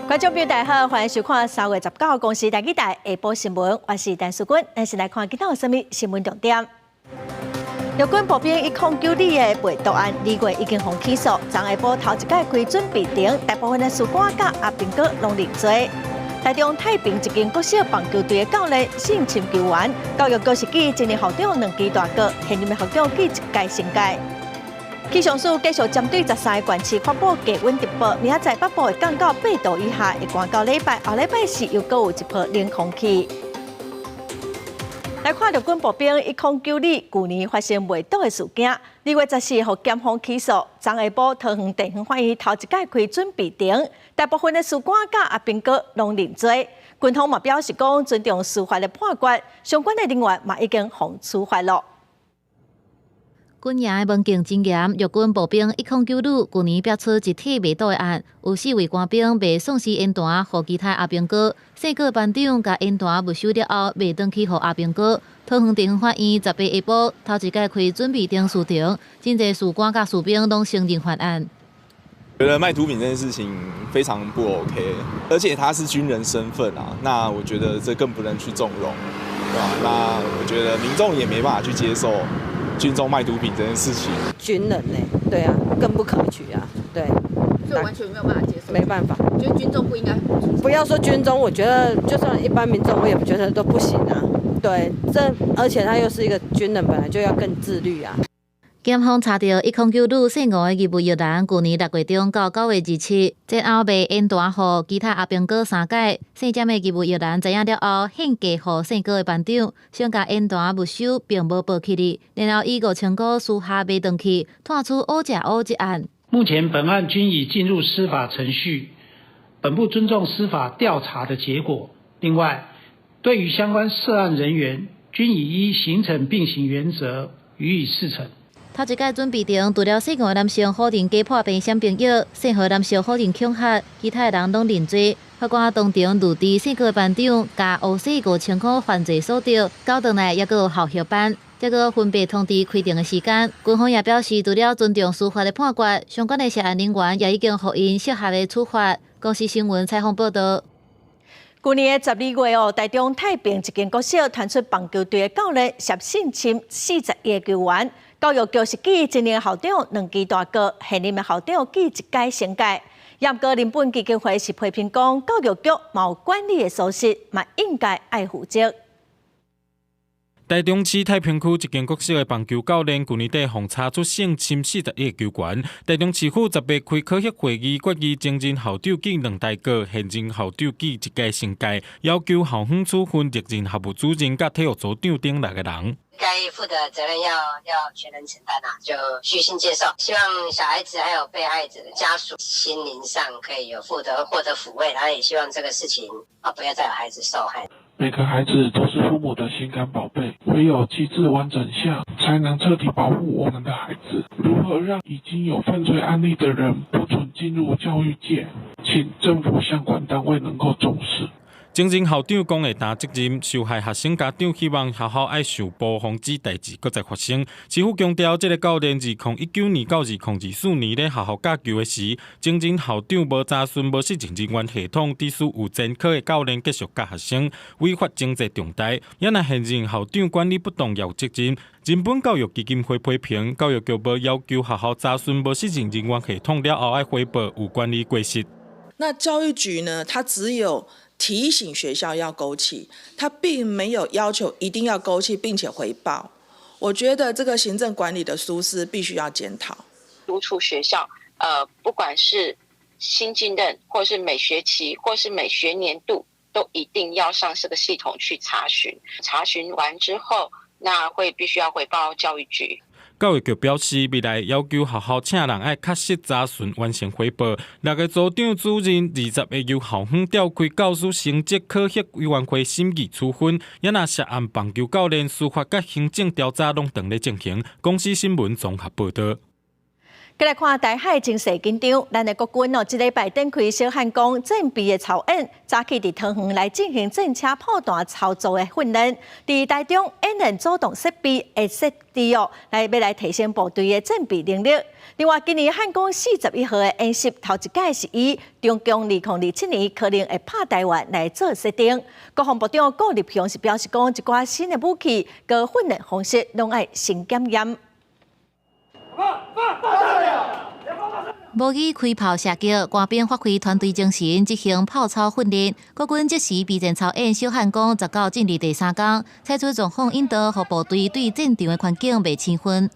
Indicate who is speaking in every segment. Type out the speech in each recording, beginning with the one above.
Speaker 1: 觀眾朋友大家好，歡迎收看3月19號公視台語台下晡新聞，我是陳淑君。咱先來看今仔有啥物新聞重點。陸軍步兵1009旅的賣毒案，2月已經予起訴，昨下晡頭一擺開準備庭，大部分的事官佮阿兵哥攏認罪。台中太平一間國小棒球隊的教練性侵球員，教育局是記前任校長兩支大過，現任的校長記一屆懲戒。氣象署繼續針對13個縣市發布低溫特報，明仔載北部會降到8度以下，會寒到禮拜，後禮拜四又閣有一波冷空氣。來看陸軍步兵109旅舊年發生賣毒的事件，2月14予檢方起訴，昨下晡桃園地方法院頭一擺開準備庭，大部分的事官佮阿兵哥攏認罪，軍方嘛表示講尊重司法的判決，相關的人員嘛已經予處罰囉。
Speaker 2: 軍營的門禁真嚴，陸軍步兵109旅舊年爆出一起賣毒的案，有四位官兵賣喪屍煙彈予其他阿兵哥，姓郭班長共煙彈沒收了後，賣轉去予阿兵哥。桃園地方法院18下晡頭一擺開準備庭示庭，真濟士官佮士兵攏承認犯案。
Speaker 3: 覺得賣毒品這件事情非常不 OK，而且他是軍人身份啊，那我覺得這更不能去縱容，對吧？那我覺得民眾也沒辦法去接受軍中賣毒品這件事情。
Speaker 4: 軍人呢？對啊，更不可取啊，對。
Speaker 5: 所以完全沒有辦法接受。
Speaker 4: 沒辦法。
Speaker 5: 覺得軍中不應該。
Speaker 4: 不要說軍中，我覺得就算一般民眾，我也覺得都不行啊。對，這而且他又是一個軍人，本來就要更自律啊。
Speaker 2: 檢方查著109旅姓吳的義務役男，舊年6月中到9月27，前後賣煙彈予其他阿兵哥三擺。姓詹的義務役男知影了後，獻計予姓郭的班長，想共煙彈沒收，並無報起哩，然後以5000箍私下賣轉去，拖出烏食烏一案。
Speaker 6: 目前本案均已進入司法程序，本部尊重司法調查的結果。另外，對於相關涉案人員，均已依刑懲並行原則予以釋懲。
Speaker 2: 頭一擺準備庭，除了姓吳的男性否認假破病閃兵藥，姓何男性否認恐嚇，其他的人攏認罪。法官當場諭知姓郭的班長，共烏洗5000箍犯罪所得，交轉來猶閣有校協班，這個分別通知開庭的時間。軍方也表示，除了尊重司法的判決，相關的涉案人員也已經予𪜶適合的處罰。公視新聞採訪報道。
Speaker 1: 舊年的12月哦，台中太平一間國小傳出棒球隊的教練涉性侵41個球員，教育局是記前任校長兩支大過，現任的校長記一屆懲戒。毋過人本基金會是批評講，教育局嘛有管理的疏失，嘛應該愛負責。
Speaker 7: 台中市太平區一間國小的棒球教練，舊年底予查出性侵41個球員。台中市府18開考核會議，決議前任校長記兩大過，現任校長記一屆懲戒，要求校方處分歷任校務主任佮體育組長等六個人。
Speaker 8: 該負的責任要全人承擔啊，就虛心接受。希望小孩子還有被害者的家屬心靈上可以有獲得撫慰，然後也希望這個事情啊不要再有孩子受害。
Speaker 9: 每個孩子都是父母的心肝寶貝，唯有機制完整下，才能徹底保護我們的孩子。如何讓已經有犯罪案例的人不准進入教育界？請政府相關單位能夠重視。
Speaker 7: 前任校長講會擔責任，受害學生家長希望學校愛受保，防止代誌閣再發生。市府強調，這个教練2019年到2024年咧學校教球的時，前任校長無查詢、無信任人員系統，致使有前科的教練繼續教學生，違法情節重大。也若現任校長管理不當也有責任。人本教育基金會批評教育局無要求學校查詢無信任人員系統了後愛回報有管理過失。
Speaker 10: 那教育局呢？他只有提醒學校要勾稽，他並沒有要求一定要勾稽並且回報。我覺得這個行政管理的疏失必須要檢討。
Speaker 11: 督促學校，不管是新進任，或是每學期，或是每學年度，都一定要上這個系統去查詢。查詢完之後，那會必須要回報教育局。
Speaker 7: 教育局表示，未來要求學校請人愛確實查詢完成回報。六个組長主任、20个由校方調開教師成績考核委員會審議處分，也若涉案棒球教練司法佮行政調查攏當咧進行。公視新聞綜合報導。
Speaker 1: 繼來看台海情勢緊張，咱的國軍哦，這禮拜展開小漢光戰備的操演，早起佇桃園來進行戰車炮彈操作的訓練，佇台中演練主動設備的設置哦，來欲來提升部隊的戰備能力。另外，今年漢光41號的演習頭一擺是以中共2027年可能會拍台灣來做設定。國防部長顧立雄是表示講，一寡新的武器佮訓練方式攏愛先檢驗。
Speaker 2: 模擬開炮射擊，官兵發揮團隊精神執行炮操訓練。國軍即時備戰操演小漢光19進入第三工，採取狀況引導，予部隊對戰場的環境袂生分。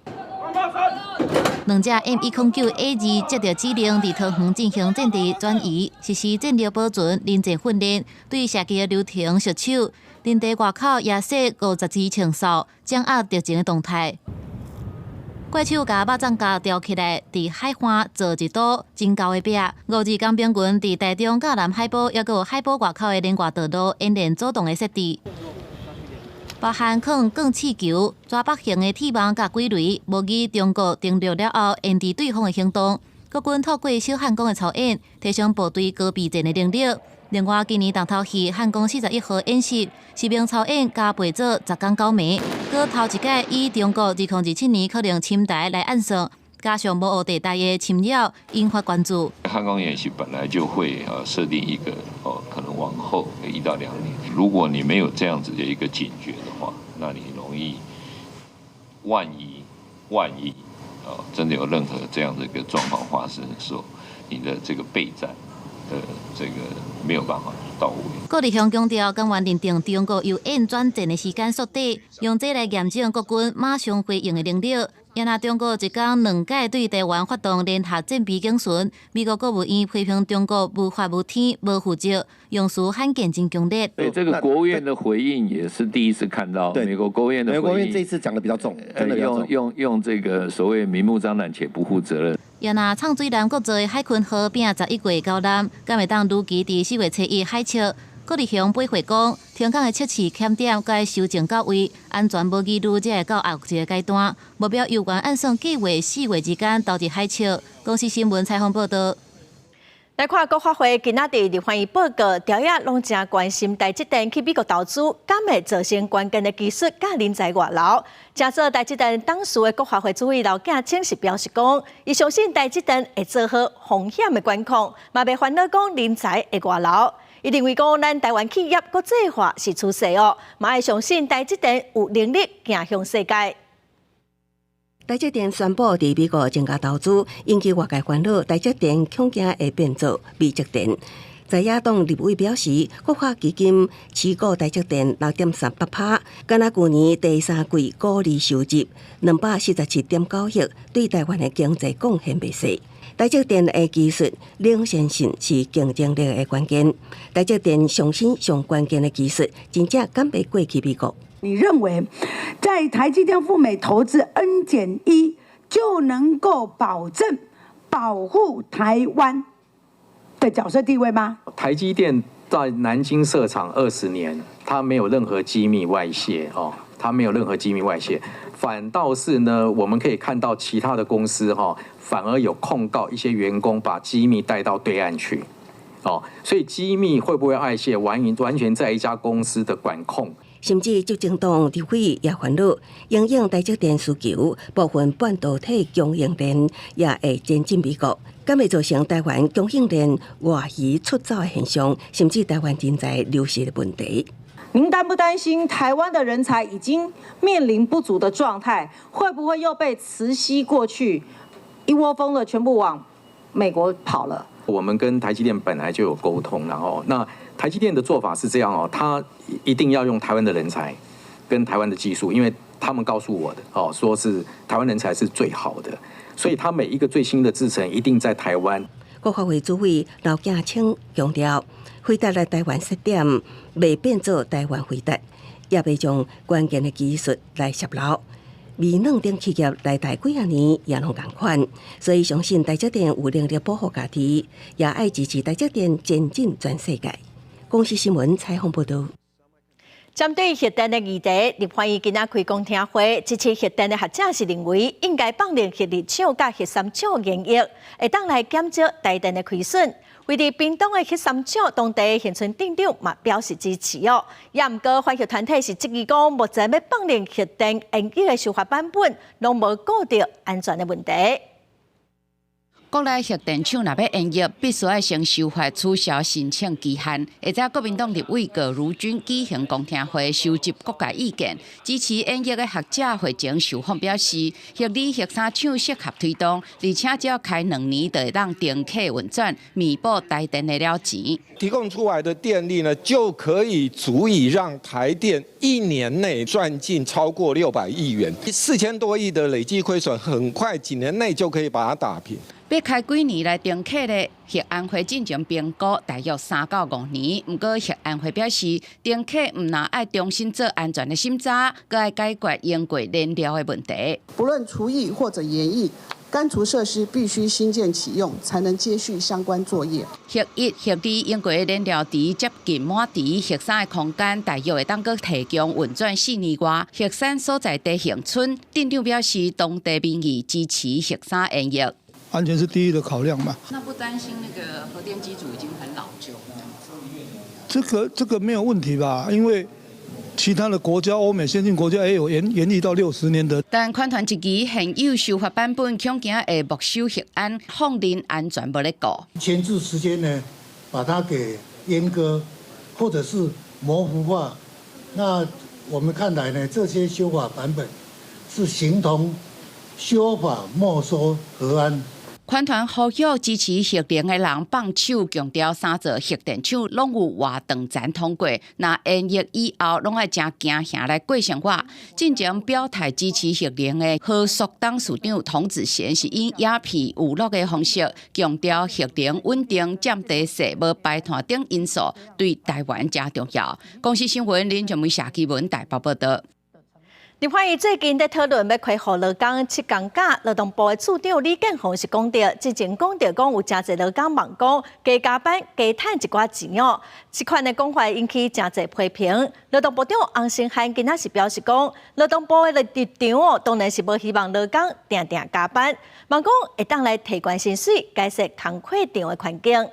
Speaker 2: 兩隻 M109A2接著指令，佇桃園進行戰地轉移，實施戰力保存、臨戰訓練，對射擊流程熟手。陣地外口也設50支槍哨，掌握敵情的動態。怪手共肉粽角吊起來，佇海岸做一堵真厚的壁。52工兵群佇台中佮南海埔，抑閣有海埔外口的連外道路演練主動的設置，包含囥鋼刺球、蛇腹型的鐵網佮鬼雷，模擬中國登陸了後沿佇對方的行動。國軍透過小漢光的操演，提升部隊高備戰的能力。另外，今年重頭戲漢光41號演習，實兵操演加備做10工9暝，閣頭一擺以中國2027年可能侵台來按算，加上模糊地帶的侵擾，引發關注。
Speaker 12: 漢光演習本來就會設定一個哦，可能往後1到2年，如果你沒有這樣子的一個警覺的話，那你容易萬一啊，真的有任何這樣的一個狀況發生的時候，你的這個備戰的這個沒有辦法到位。
Speaker 2: 顧立雄強調，官員認定中國由演轉戰的時間縮短，用這來驗證國軍馬上回應的能力。也若中國一工兩擺對台灣發動聯合戰備警巡，美國國務院批評中國無法無天、無負責，用詞罕見真強烈。
Speaker 12: 對這個國務院的回應也是第一次看到，美國國務院的
Speaker 13: 回應，美國國務院這一次講得比較重，真的
Speaker 12: 用這個所謂明目張膽且不負責任。
Speaker 2: 也若唱水艦國造的海鯤號拼11月9艦，敢會當如期佇4月初1海測？顧立雄回回講，停工的測試檢點該修正到位，安全無疑慮，才會到後一个階段。目標猶原按算計劃4月之間投入海測。公視新聞採訪報導。
Speaker 1: 來看國發會今仔佇立法院報告，朝野攏誠關心台積電去美國投資，敢會造成關鍵的技術佮人才外流。誠做台積電董事的國發會主委劉建清是表示講，伊相信台積電會做好風險的管控，嘛袂煩惱講人才會外流。伊認為講，咱台灣企業國際化是趨勢哦，嘛會相信台積電有能力行向世界。
Speaker 14: 台積電宣布佇美國增加投資，引起外界煩惱。台積電恐驚會變做美積電。在野黨立委表示，國發基金持股台積電6.38%，敢若舊年第三季股利收入247.9億，對台灣的經濟貢獻袂細。台積電的技術領先性是競爭力的關鍵。台積電上新上關鍵的技術，真正敢袂過去美國？
Speaker 15: 你認為在台積電赴美投資 N-1 就能夠保證保護台灣的角色地位嗎？
Speaker 16: 台積電在南京設廠20年，它沒有任何機密外泄哦，它沒有任何機密外泄，反倒是呢，我們可以看到其他的公司哈，反而有控告一些員工把機密帶到對岸去，哦，所以機密會不會外泄，完全在一家公司的管控。
Speaker 14: 甚至執政黨立委也煩惱，因應台積電需求，部分半導體供應鏈也會前進美國，敢會造成台灣供應鏈外移出走的現象，甚至台灣人才流失的問題。
Speaker 17: 您擔不擔心台灣的人才已經面臨不足的狀態，會不會又被磁吸過去，一窩蜂的全部往美國跑了？
Speaker 16: 我們跟台積電本來就有溝通，然後那台積電的做法是這樣哦，他一定要用台灣的人才跟台灣的技術，因為他們告訴我的哦，說是台灣人才是最好的，所以他每一個最新的製程一定在台灣。
Speaker 14: 國發會主委劉建清強調，輝達來台灣設點，袂變做台灣輝達，也袂將關鍵的技術來洩露。微軟等企業來台幾仔年也攏仝款，所以相信台積電有能力保護家己，也愛支持台積電前進全世界。公視新聞採訪報導。
Speaker 1: 針對核電的議題，立法院今仔開公聽會，支持核電的學者是認為應該放任核二廠佮核三廠延役，會當來減少台電的虧損。位佇屏東的核三廠當地恆春鎮長嘛表示支持哦。也毋過反核團體是質疑講，目前欲放任核電延役的修法版本，攏無顧著安全的問題。
Speaker 18: 國內核電廠若欲延役，必須愛先修法取消申請期限。下晝國民黨立委葛如鈞舉行公聽會，收集各界意見，支持延役的學者會前受訪表示，核二、核三廠適合推動，而且只要開2年就會當停啟運轉，彌補台電的了錢。
Speaker 19: 提供出來的電力呢，就可以足以讓台電一年內賺進超過600億元，4000多億的累計虧損，很快幾年內就可以把它打平。
Speaker 18: 欲開幾年來停啟咧？核安會進前評估大約3到5年，毋過核安會表示，停啟毋但愛重新做安全的審查，閣愛解決銜過燃料的問題。
Speaker 20: 不論除役或者延役，乾除設施必須新建啟用，才能接續相關作業。
Speaker 18: 核一、核二銜過的燃料池接近滿池，核三的空間大約會當閣提供運轉4年外。核三所在地恆春鎮長表示，當地民意支持核三延役。
Speaker 21: 安全是第一的考量嘛。
Speaker 5: 那不擔心那個核電機組已經很老舊？
Speaker 21: 這個沒有問題吧？因為其他的國家，歐美先進國家也有延役到60年的。
Speaker 18: 但環團質疑現有修法版本恐驚會沒收核安，放任安全無咧顧。
Speaker 22: 前置時間呢，把它給閹割，或者是模糊化。那我們看來呢，這些修法版本是形同修法沒收核安。
Speaker 18: 環團呼籲支持核能的人放手，強調三座核電廠攏有活斷層通過，若延役以後攏愛誠驚嚇來過生活。進前表態支持核能的和碩董事長童子賢是以影片娛樂的方式，強調核能穩定、佔地細、無排碳等因素對台灣誠重要。公視新聞林俊梅、謝基文台北報導。
Speaker 1: 立法院最近佇討論欲恢復勞工七工假，勞動部的次長李建宏是講著，之前講著講有誠濟勞工夢講加加班加趁一寡錢哦，這款的講法引起誠濟批評。勞動部長洪申翰今仔是表示講，勞動部的立場哦，當然是無希望勞工定定加班，望講會當來提懸薪水，改善工課場的環境。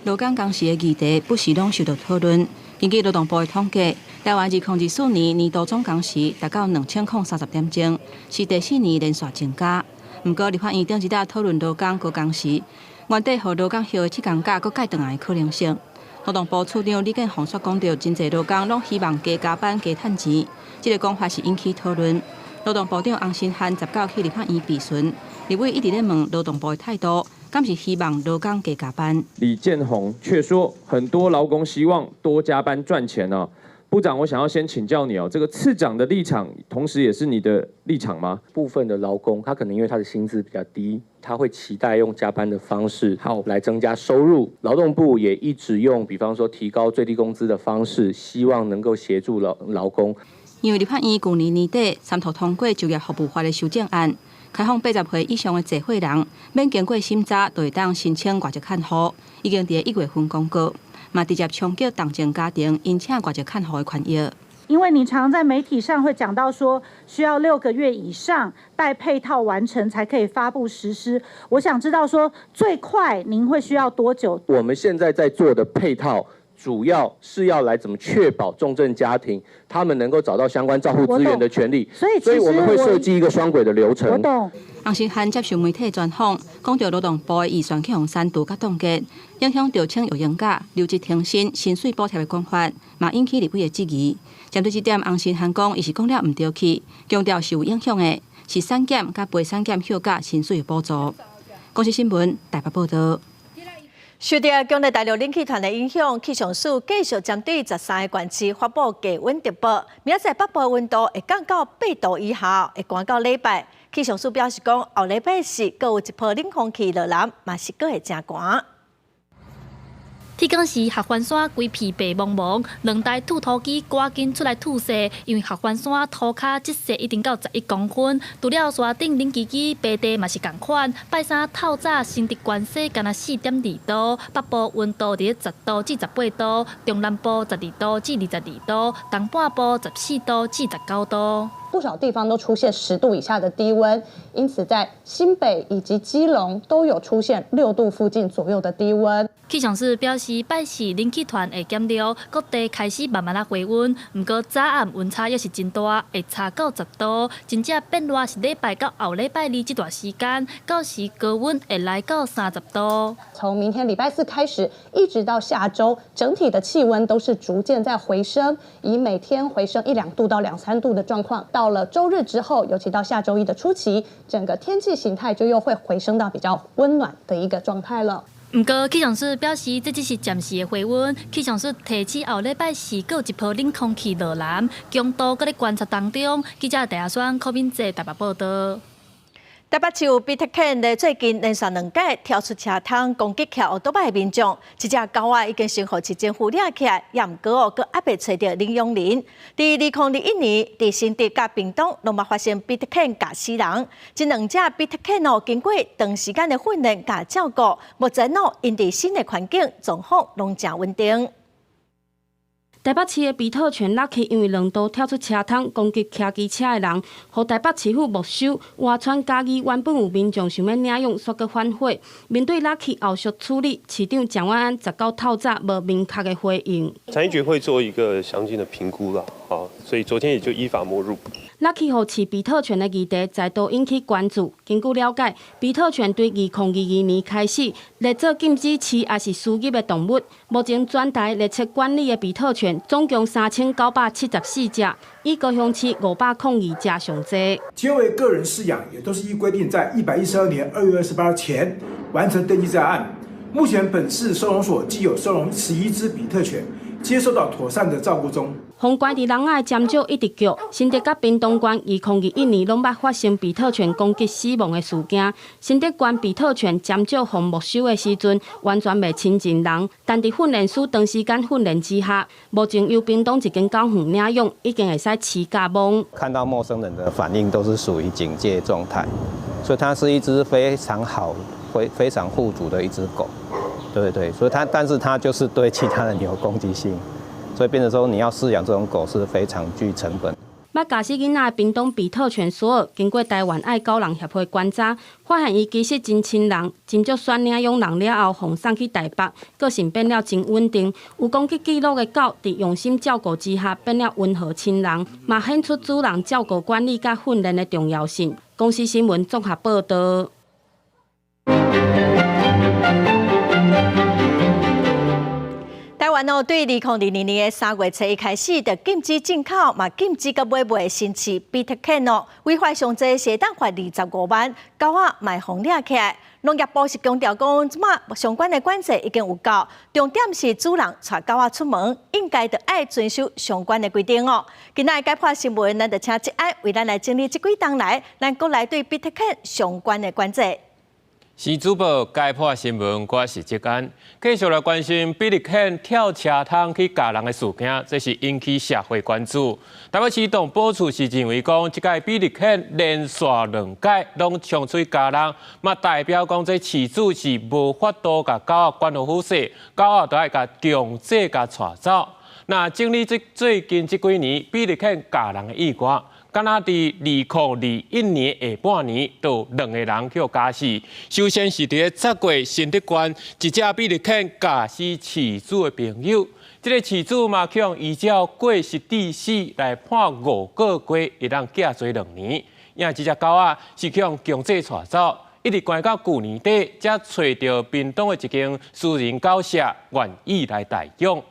Speaker 23: 勞工工時的議題不時攏受到討論。根據勞動部的統計，台灣2024年年度總工時達到2030點鐘，是第四年連續增加。毋過立法院頂一禮討論勞工高工時，原底予勞工休的七工假閣改轉來的可能性。勞動部次長李建宏煞講著，真濟勞工攏希望加加班加趁錢，這个講法是引起討論。勞動部長洪申翰19去立法院備詢，立委一直咧問勞動部的態度，敢是希望勞工加加班？
Speaker 24: 李建宏卻說，很多勞工希望多加班賺錢哦。部長，我想要先請教你哦，這個次長的立場，同時也是你的立場嗎？
Speaker 25: 部分的勞工，他可能因為他的薪資比較低，他會期待用加班的方式好來增加收入。勞動部也一直用，比方說提高最低工資的方式，希望能夠協助勞工。
Speaker 23: 因為立法院舊年年底三讀通過就業服務法的修正案，開放80歲以上的濟歲人免經過審查就會當申請外籍看護，已經佇1月份公告，嘛直接衝擊重症家庭𪜶請外籍看護的權益。
Speaker 26: 因為你常在媒體上會講到說，需要6個月以上待配套完成才可以發布實施。我想知道說，最快您會需要多久？
Speaker 25: 我們現在在做的配套，主要是要來怎麼確保重症家庭他們能夠找到相關照護資源的權利，
Speaker 26: 所以
Speaker 25: 所以我們會設計一個雙軌的流程。
Speaker 26: 我懂。
Speaker 23: 洪申翰接受媒體專訪，講著勞動部的預算去予刪除佮凍結，影響著請育嬰假、留職停薪、薪水補貼的講法，嘛引起立委的質疑。針對這點，洪申翰講，伊是講了毋著去，強調是有影響的，是產檢佮陪產檢休假薪水的補助。公視新聞台北報導。
Speaker 1: 受著強烈大陸冷氣團的影響，氣象署繼續針對13个縣市發布低溫特報。明仔載北部溫度會降到8度以下，會寒到禮拜。氣象署表示講，後禮拜四閣有一波冷空氣落來，嘛是閣會誠寒。
Speaker 3: 天光時，合歡山規片白茫茫，兩台吐土機趕緊出來吐雪，因為合歡山塗跤積雪已經到11公分。除了山頂冷吱吱，平地嘛是仝款。拜三透早新竹縣西干焦4.2度，北部溫度佇10度至18度，中南部12度至22度，東半部14度至19度。
Speaker 4: 不少地方都出現10度以下的低溫，因此在新北以及基隆都有出現6度附近左右的低溫。
Speaker 3: 氣象署表示，拜四冷氣團會減弱，各地開始慢慢仔回溫。毋過早暗溫差猶是真大，會差到10度。真正變熱是禮拜到後禮拜二這段時間，到時高溫會來到30度。
Speaker 4: 從明天禮拜四開始，一直到下週，整體的氣溫都是逐漸在回升，以每天回升一兩度到兩三度的狀況。到了週日之後，尤其到下週一的初期，整個天氣形態就又會回升到比較溫暖的一個狀態了。
Speaker 3: 毋過氣象署表示，這只是暫時的回溫。氣象署提醒後禮拜四閣有一波冷空氣落南，強度閣咧觀察當中。記者鄭亞雙、柯敏哲台北報導。
Speaker 1: 台北市有比特犬咧，最近連續兩擺跳出車窗攻擊騎歐多擺的民眾，這隻狗仔已經先予市政府掠起來，也毋過哦，閣猶未揣著領養人。佇2021年，佇新竹佮屏東攏嘛發生比特犬咬死人。這兩隻比特犬哦，經過長時間的訓練佮照顧，目前哦，𪜶佇新的環境狀況攏誠穩定。
Speaker 6: 台北市的比特犬 Lucky 因為兩度跳出車窗攻擊騎機車的人，予台北市府沒收。蚵川嘉義原本有民眾想欲領養，煞閣反悔。面對 Lucky 後續處理，市長蔣萬安19透早無明確的回應。
Speaker 8: 產業局會做一個詳盡的評估啦，好，所以昨天也就依法沒入。
Speaker 6: Lucky 予飼比特犬的議題再度引起關注。根據了解，比特犬對2022年開始列做禁止飼抑是輸入的動物。目前全台列冊管理的比特犬總共3974隻，以高雄市502隻上濟。
Speaker 9: 皆為個人飼養，也都是依規定在112年2月28日前完成登記在案。目前本市收容所既有收容11隻比特犬，皆受到妥善的照顧中。
Speaker 6: 予關佇籠仔的尖叫一直叫，新竹佮屏東縣2021年攏捌發生比特犬攻擊死亡的事件。新竹縣比特犬尖叫予沒收的時陣，完全袂親近人，但佇訓練師長時間訓練之下，目前由屏東一間狗園領養，已經會使飼佮摸。
Speaker 10: 看到陌生人的反應都是屬於警戒狀態，所以它是一隻非常好、非常護主的一隻狗。對對，所以它，但是它就是對其他人有攻擊性。所以變成說，你要飼養這種狗是非常具成本。
Speaker 6: 捌咬死囡仔的屏東比特犬索爾，經過台灣愛狗人協會觀察，發現伊其實真親人，真足選領養人了後，予送去台北，個性變了真穩定。有攻擊記錄的狗，佇用心照顧之下，變了溫和親人，嘛顯出主人照顧管理佮訓練的重要性。公視新聞綜合報導。
Speaker 1: 台灣哦，對2022年3月1日開始，就禁止進口，嘛禁止閣買賣新飼比特犬哦。違法上濟是會當罰25萬，狗仔嘛會予掠起來。農業部是強調講，這馬相關的管制已經有夠，重點是主人帶狗仔出門，應該著愛遵守相關的規定哦。今仔解破新聞，咱就請哲安為咱來整理這幾冬來，咱國內對比特犬相關的管制。
Speaker 27: 是主播解破新聞，我是哲安，繼續來關心比特犬跳車窗去咬人的事件，這是引起社會關注。台北市動保處是認為講，這個比特犬連續兩擺攏衝出去咬人，嘛代表講這飼主是無法度共狗仔管好好勢，狗仔都愛共強制共帶走。那整理這最近這幾年比特犬咬人的意外。敢若佇2021年下半年，就有兩個人去咬死。首先是佇咧10月新竹縣，一隻比特犬咬死飼主的朋友。這个飼主嘛，去予依照過失致死來判5個月，會當寄罪2年。因為這隻狗仔是去予強制帶走，一直關到舊年底，才揣著屏東的一間私人狗舍，願意來代養。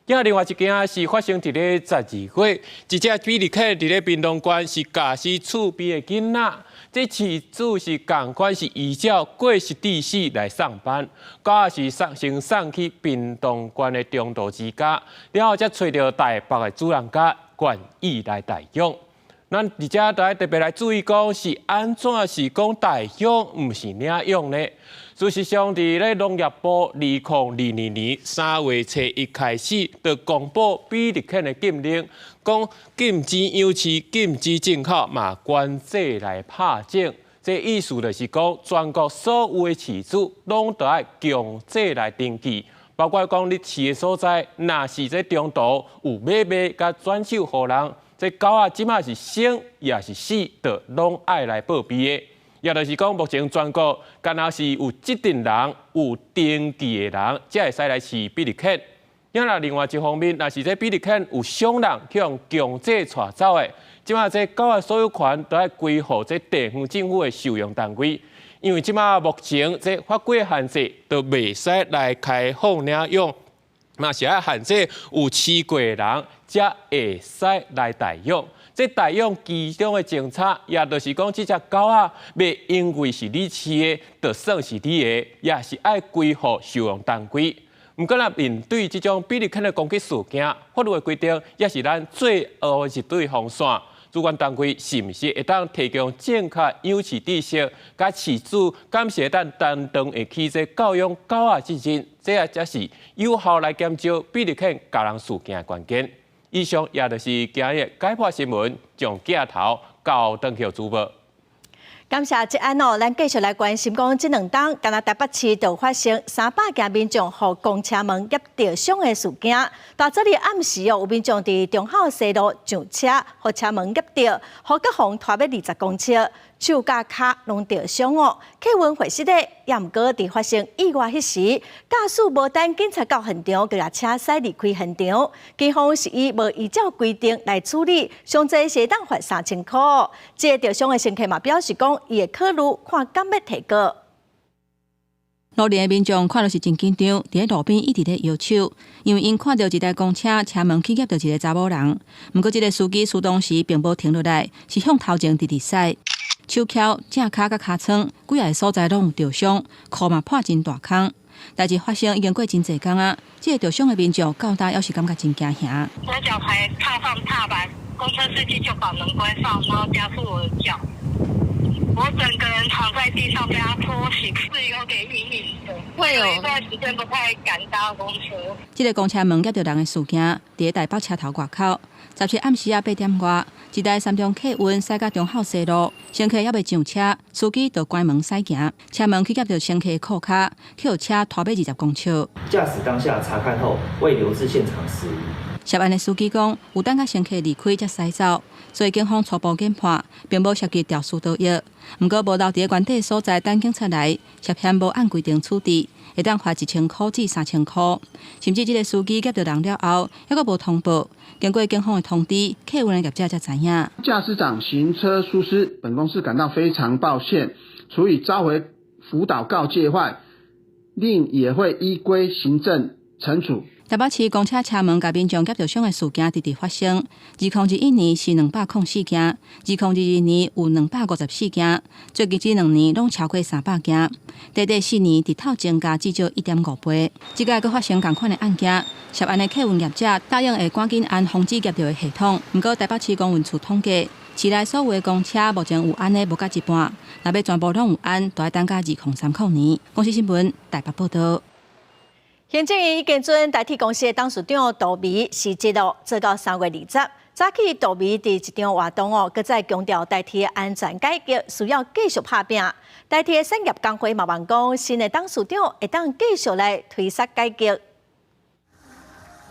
Speaker 27: 另外一件是發生佇咧12月，一隻比特犬佇咧屏東縣是咬死厝邊的囡仔，這飼主是仝款是依照過失致死來送辦，狗仔是送先送去屏東縣的中道之家，了後才揣著台北的主人家願意來代養。咱佇遮著愛特別來注意講，是按怎是講代養，毋是領養呢？事實上，佇咧農業部2022年3月初一開始，就公布比特犬的禁令，講禁止養飼、禁止進口，嘛管制來拍種。這意思就是講，全國所有的飼主攏著愛強制來登記，包括講你飼的所在，若是這中途有買賣佮轉手予人，這狗仔這馬是生抑是死，就攏愛來報備的。也就是講，目前全國敢若是有這陣人有登記的人，才會使來飼比特犬。若另外一方面，若是這比特犬有傷人去予強制帶走的，這馬這狗仔所有權都愛歸予這地方政府的收容單位，因為這馬目前這法規限制都袂使來開放領養，嘛是愛限制有飼過的人才會使來代養。這代養其中的政策，也就是講，這隻狗仔袂因為是你飼的，就算是你的，也是愛歸予收容單位。毋過若面對這種比特犬的攻擊事件，法律的規定也是咱最後一對防線。主管單位是毋是會當提供正確養飼知識，佮飼主敢是會當擔當會起這教養狗仔責任，這也才是有效來減少比特犬咬人事件的關鍵。以上也就是今日解破新聞，將鏡頭交轉予主播。
Speaker 1: 感謝捷安哦，咱繼續來關心講，這兩冬敢若台北市就發生300件民眾予公車門夾著傷的事件。大早日暗時哦，有民眾佇忠孝西路上車，予車門夾著，予閣予拖欲20公尺，手佮跤攏著傷哦。客運貨室咧，也毋過佇發生意外彼時，駕駛無等警察到現場，就共車駛離開現場。警方是以無依照規定來處理，上濟是會當罰3000箍。這個著傷的乘客嘛表示講，伊會考慮看敢欲提告。
Speaker 23: 路邊的民眾看著是真緊張，佇咧路邊一直咧搖手，因為𪜶看著一台公車車門去夾著一個查某人。毋過，這個司機當時並無停落來，是向頭前直直駛，手蹺、正跤佮尻川幾个所在攏有著傷，褲嘛破真大空。代誌發生已經過真濟工啊，這個著傷的民眾到今猶是感覺真驚嚇。
Speaker 2: 我腳才踏上踏板，公車司機就把門關上，然後加速我的腳。我整個人躺在地上被他拖行，是有點陰影的。會有一段時間不太敢搭公車。
Speaker 23: 這個公車門夾著人的事件，佇咧台北車頭外口，17暗時仔8點外，一台三重客運駛到忠孝西路，乘客猶未上車，司機就關門駛行，車門去夾著乘客的褲跤，去予車拖欲20公尺。
Speaker 7: 駕駛當下查看後，未留置現場死疑。
Speaker 23: 涉案的司機講，有等甲乘客離開才駛走，所以警方初步研判，並無涉及肇事逃逸。毋過無留佇咧原地所在等警察來，涉嫌無按規定處置，會當罰1000箍至3000箍。甚至這個司機夾著人了後，猶閣無通報，經過警方的通知，客運的業者才知影。
Speaker 11: 駕駛長行車疏失，本公司感到非常抱歉，除以召回輔導告誡外，另也會依規行政懲處。
Speaker 23: 台北市公車車門共民眾夾著傷的事件直直發生。2021年是204件，2022年有254件，最近這兩年攏超過300件。短短4年，日頭增加至少1.5倍。這擺閣發生仝款的案件，涉案的客運業者答應會趕緊安防止夾著的系統。毋過台北市公運處統計，市內所有的公車目前有安的無到一半，若欲全部攏有安，就愛等到2030年。公視新聞台北報導。
Speaker 1: 行政院已經准台鐵公司的董事長杜微辭職咯，做到3月20。早起杜微佇一場活動哦，閣再強調台鐵安全改革需要繼續拍拚。台鐵產業工會嘛望講，新的董事長會當繼續來推捒改革。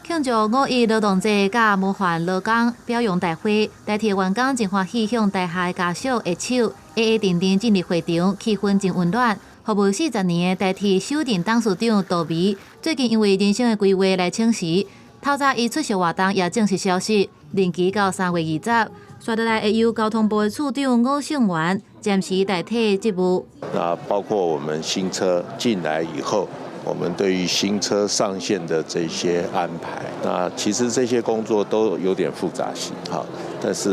Speaker 12: 慶祝五一勞動節佮模範勞工表揚大會，台鐵員工真歡喜向台下的家屬握手，矮矮陣陣進入會場，氣氛真溫暖。服務40年的台鐵首任董事長杜微，最近因為人生的規劃來請辭，透早伊出席活動也正式消息，任期到3月20，紲落來會由交通部的處長伍勝元暫時代替職務。
Speaker 13: 那包括我們新車進來以後，我們對於新車上線的這些安排，那其實這些工作都有點複雜性，哈，但是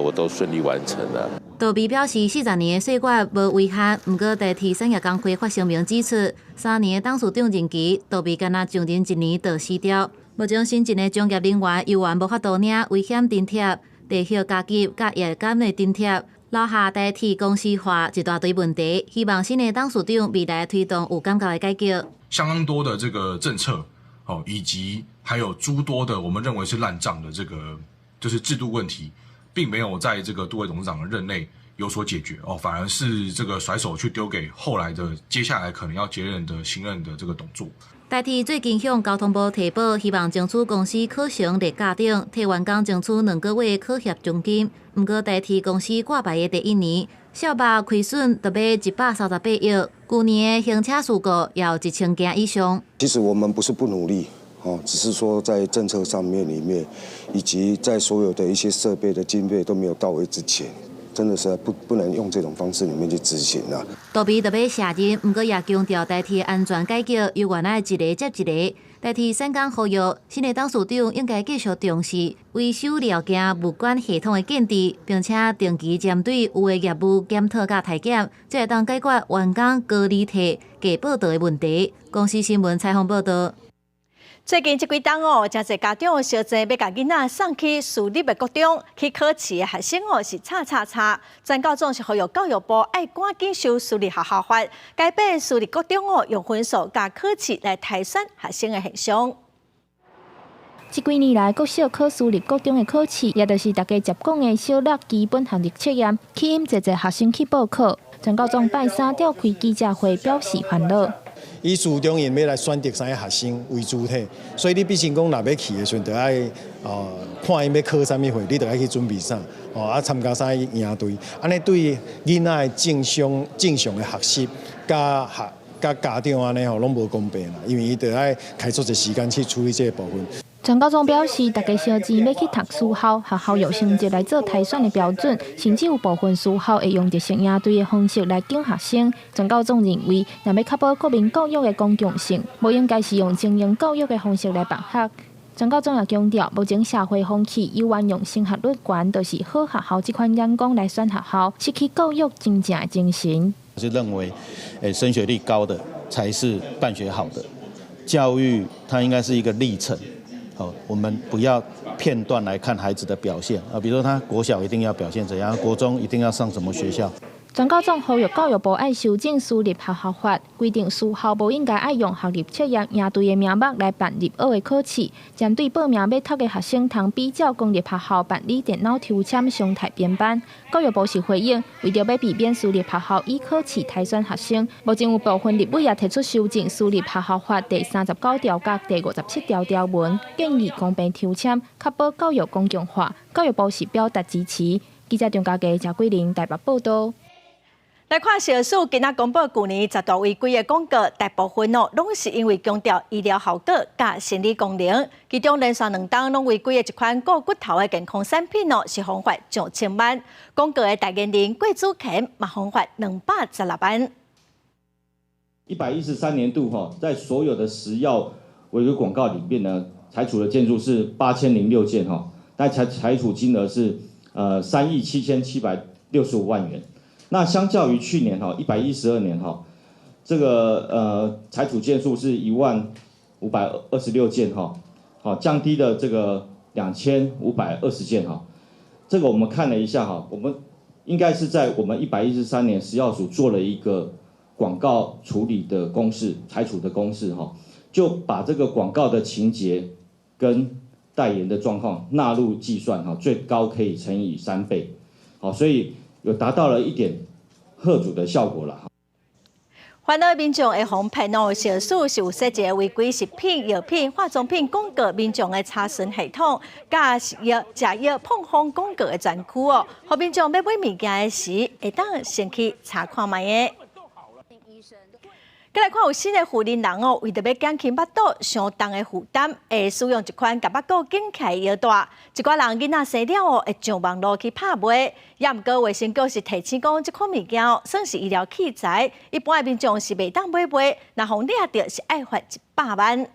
Speaker 13: 我都順利完成了。
Speaker 12: 杜微表示，40年的歲月無遺憾，毋過台鐵產業工會發聲明指出，3年的董事長任期，杜微干焦上任一年就辭掉。目前新進的專業人員猶原無法度領危險津貼、地休加給佮夜間的津貼。留下台鐵公司化一大堆問題，希望新的董事長未來推動有感覺的改革。
Speaker 5: 相當多的這個政策，哦，以及還有諸多的我們認為是爛賬的這個就是制度問題，並沒有在這個杜偉董事長的任內有所解決，哦，反而是這個甩手去丟給後來的接下來可能要接任的新任的這個董座。
Speaker 12: 台鐵最近向交通部提報，希望爭取公司課程列價頂，替員工爭取2個月考核獎金。毋過台鐵公司掛牌的第一年，小肉虧損就欲138億，舊年的行車事故也有1000件以上。
Speaker 14: 其實我們不是不努力，哦，只是說在政策上面裡面，以及在所有的一些設備的經費都沒有到位之前，真的是不能用這種方式裡面去執行啦。
Speaker 12: 杜比特欲卸任，毋過也強調台鐵安全改革猶原愛一个接一个。台鐵三工呼籲新的董事長應該繼續重視維修料件物管系統的建置，並且定期針對有的業務檢討佮篩檢，才會當解決員工高離退、假報到的問題。公視新聞採訪報導。
Speaker 1: 最近這幾冬哦，誠濟家長相爭欲共囡仔送去私立的國中去考試的學生哦，是吵吵吵。全教總是呼籲教育部愛趕緊修私立學校法，改變私立國中哦用分數佮考試來篩選學生的現象。
Speaker 15: 這幾年來，國小考私立國中的考試，也就是大家常講的小六基本學力測驗，吸引濟濟學生去報考。全教總拜三召開記者會，表示煩惱。
Speaker 16: 以初中𪜶欲來選擇啥物學生為主體，所以你變成講若欲去的時陣，就愛看𪜶欲考啥物貨，你就愛去準備啥，哦啊參加啥物營隊，按呢對囡仔的正常的學習，佮學佮家長按呢吼攏無公平啦，因為伊就愛開足濟時間去處理這個部分。
Speaker 15: 全教總表示，大家燒錢欲去讀私校，學校用成績來做篩選的標準，甚至有部分私校會用特色營隊的方式來揀學生。全教總認為，若欲確保國民教育的公共性，無應該是用精英教育的方式來辦學。全教總也強調，目前社會風氣猶原用升學率懸，就是好學校這款眼光來選學校，失去教育真正的精神。
Speaker 17: 是認為，升學率高的才是辦學好的教育，它應該是一個歷程。好，我們不要片段來看孩子的表現啊，比如說他國小一定要表現怎樣，國中一定要上什麼學校。
Speaker 15: 全教總呼籲教育部愛修正私立學校法，規定私校無應該愛用學歷測驗營隊的名目來辦入學的考試，針對報名欲讀的學生通比照公立學校辦理電腦抽籤常態編班。教育部是回應，為著欲避免私立學校以考試篩選學生，目前有部分立委也提出修正私立學校法第39條佮第57條條文，建議公平抽籤，確保教育公共化。教育部是表達支持。記者張家傑、謝桂玲台北報導。
Speaker 1: 來看食藥署今仔公布舊年十大違規的廣告，大部分哦攏是因為強調醫療效果佮生理功能，其中連續兩冬攏違規的一款顧骨頭的健康產品哦，是予罰上千萬。廣告的代言人郭子乾嘛予罰216萬。
Speaker 19: 113年度哈，在所有的食藥違規廣告裡面呢，裁處的件數是8006件哈，但裁處金額是3億7765萬元。那相較於去年哈，112年哈，這個裁處件數是1萬526件哈，好降低了這個2520件哈。這個我們看了一下哈，我們應該是在我們113年食藥署做了一個廣告處理的公式，裁處的公式哈，就把這個廣告的情節跟代言的狀況納入計算哈，最高可以乘以3倍，好，所以有達到了一點嚇阻的效果了。
Speaker 1: 煩惱民眾會予騙哦，食藥署是有設一个違規食品、藥品、化妝品廣告民眾的查詢系統，佮食藥、食藥碰風廣告的專區哦，予民眾欲買物件的時，會當先去查看覓个。閣來看有新的婦人哦，為著欲減輕腹肚傷重的負擔，會使用一款共腹肚緊起來的藥帶。一寡人囡仔生了後，會上網路去拍賣。也毋過衛生局是提醒講，這款物件哦，算是醫療器材，一般的民眾是袂當買賣，若予掠著是愛罰100萬。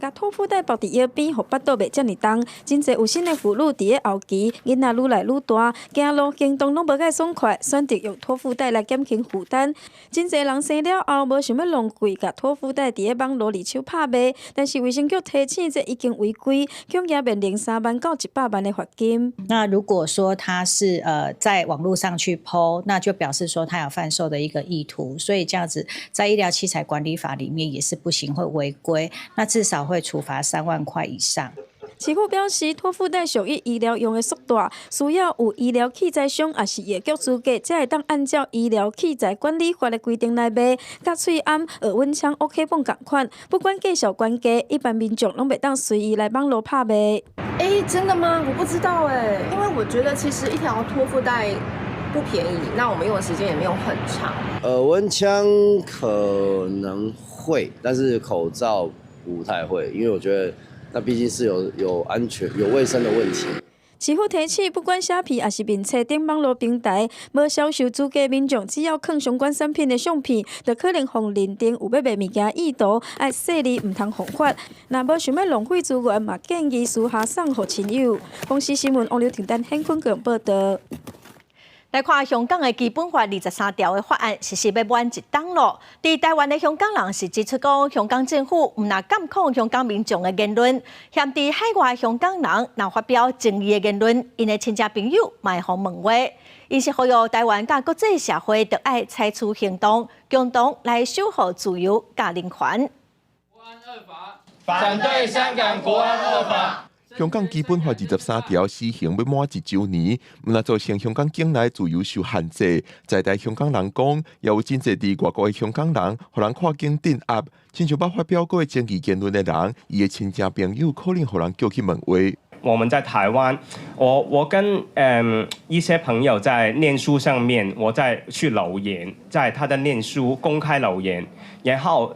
Speaker 18: 共托腹帶縛佇腰邊，予腹肚袂遮爾重。真濟有身的婦女佇咧後期，囡仔愈來愈大，行路行動攏無蓋爽快，選擇用托腹帶來減輕負擔。真濟人生了後無想欲浪費，共托腹帶佇咧網路二手拍賣，但是衛生局提醒這已經違規，恐驚面臨3萬到100萬的罰金。
Speaker 20: 那如果說他是在網路上去 PO，那就表示說他有販售的一個意圖，所以這樣子在醫療器材管理法裡面也是不行，會違規。那至少會處罰3萬塊以上。
Speaker 18: 市府表示，托腹帶屬於醫療用的束帶，需要有醫療器材商抑是藥局資格，才會當按照醫療器材管理法的規定來賣。佮喙罨、額溫槍、OK繃仝款，不管價數懸低，一般民眾攏袂當隨意來網路拍賣。
Speaker 23: 欸，真的嗎？我不知道欸，因為我覺得其實一條托腹帶不便宜，那我們用的時間也沒有很長。
Speaker 21: 耳溫槍可能會，但是口罩不太會，因為我覺得那畢竟是有安全、有衛生的問題。
Speaker 18: 市府提醒，不管寫片抑是面冊等網路平台，無銷售資格民眾只要囥相關產品的相片，就可能予認定有欲賣物件意圖，愛細膩毋通犯法。若無想欲浪費資源，嘛建議私下送予親友。公視新聞王劉婷丹、顯坤強報導。
Speaker 1: 來看香港的基本法23條的法案，實施欲滿一冬囉。佇台灣的香港人是指出講，香港政府毋但監控香港民眾的言論，嫌佇海外香港人若發表爭議的言論，𪜶的親戚朋友嘛會予問話。𪜶是呼籲台灣佮國際社會著愛採取行動，共同來守護自由佮人權。
Speaker 22: 反對香港國安惡法。
Speaker 24: 香港基本法23條施行欲滿一週年，毋但造成香港境內自由受限制，在台香港人講，也有真濟佇外國的香港人，予人跨境鎮壓，親像捌發表過爭議言論的人，伊的親戚朋友可能予人叫去問話。
Speaker 27: 我們在台灣，我跟一些朋友在臉書上面，我在去留言，在他的臉書公開留言，然後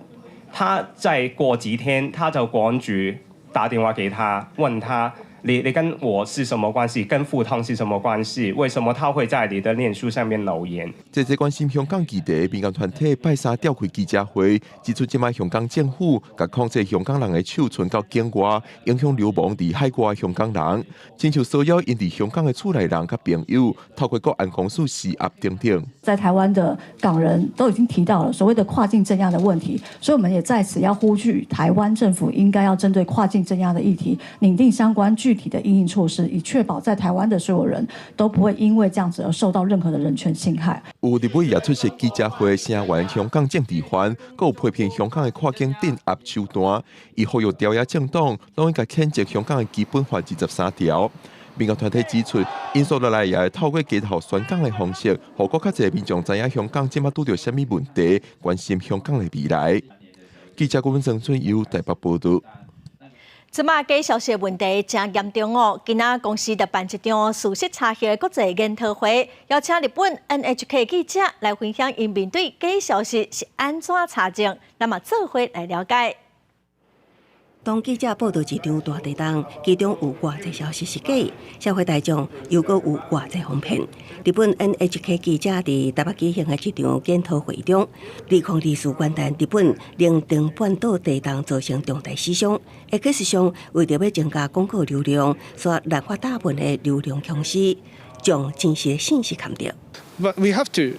Speaker 27: 他再過幾天，他就國安局打電話給他，問他你跟我是什麼關係？跟富通是什麼關係？為什麼他會在你的臉書上面留言？
Speaker 24: 這個關心香港議題的民間團體拜三召開記者會，指出這擺香港政府共控制香港人的手伸到境外，影響流亡佇海外香港人，親像騷擾𪜶佇香港的厝內人佮朋友，透過國安公署施壓等等。
Speaker 25: 在台灣的港人都已經提到了所謂的跨境鎮壓的問題，所以我們也在此要呼籲台灣政府應該要針對跨境鎮壓的議題，擬定相關具體的因應措施，以確保在台灣的所有人都不會因為這樣子而受到任何的人權侵害。
Speaker 24: 有立委也出席記者會，聲援香港政治犯，閣有批評香港的跨境鎮壓手段，伊呼籲朝野政黨攏應該譴責香港的基本法23條。民間團體指出，𪜶紲落來也會透過街頭宣講的方式，予閣較濟民眾知影香港這擺拄著啥物問題，關心香港的未來。記者郭文成俊由台北報導。
Speaker 1: 這擺假消息問題誠嚴重哦！今仔公視就辦一場事實查核的國際研討會，邀請日本 NHK 記者來分享𪜶面對假消息是按怎查證，咱嘛做伙來了解。
Speaker 26: 當記者報導一場大地震，其中有偌濟消息是假，社會大眾又閣有偌濟予騙。日本 NHK 記者佇台北舉行的這場研討會中，2024元旦日本能登半島地震造成重大死傷，事實上為著欲增加廣告流量，煞濫發大部分的流量公司將真實的信息崁著。
Speaker 28: But we have to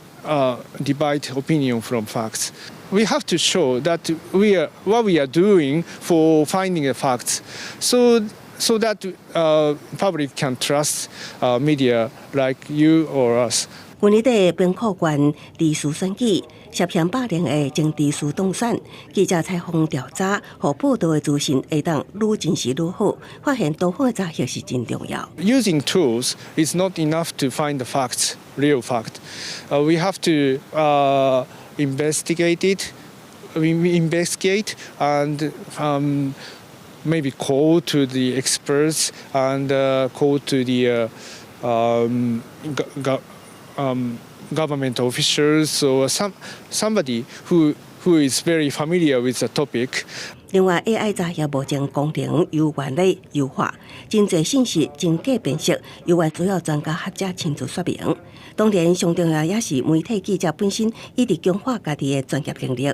Speaker 28: divide opinion from facts. We have to show that we are what we are doing for finding the facts, so that public can trust media like you or us.
Speaker 26: 去年底，兵庫縣知事選舉涉嫌霸凌的前知事當選，記者採訪調查，予報導的資訊會當愈真實愈好，發現多方的查核是真重要。
Speaker 28: Using tools is not enough to find the facts, real fact. We have to investigate it, we investigate and maybe call to the experts and call to the government officials or somebody who is very familiar with the topic.
Speaker 26: 另外，AI 查核目前功能猶原咧優化，真濟信息真假辨識，猶原需要專家學者親自說明。當然，上重要也是媒體記者本身一直強化家己的專業能力。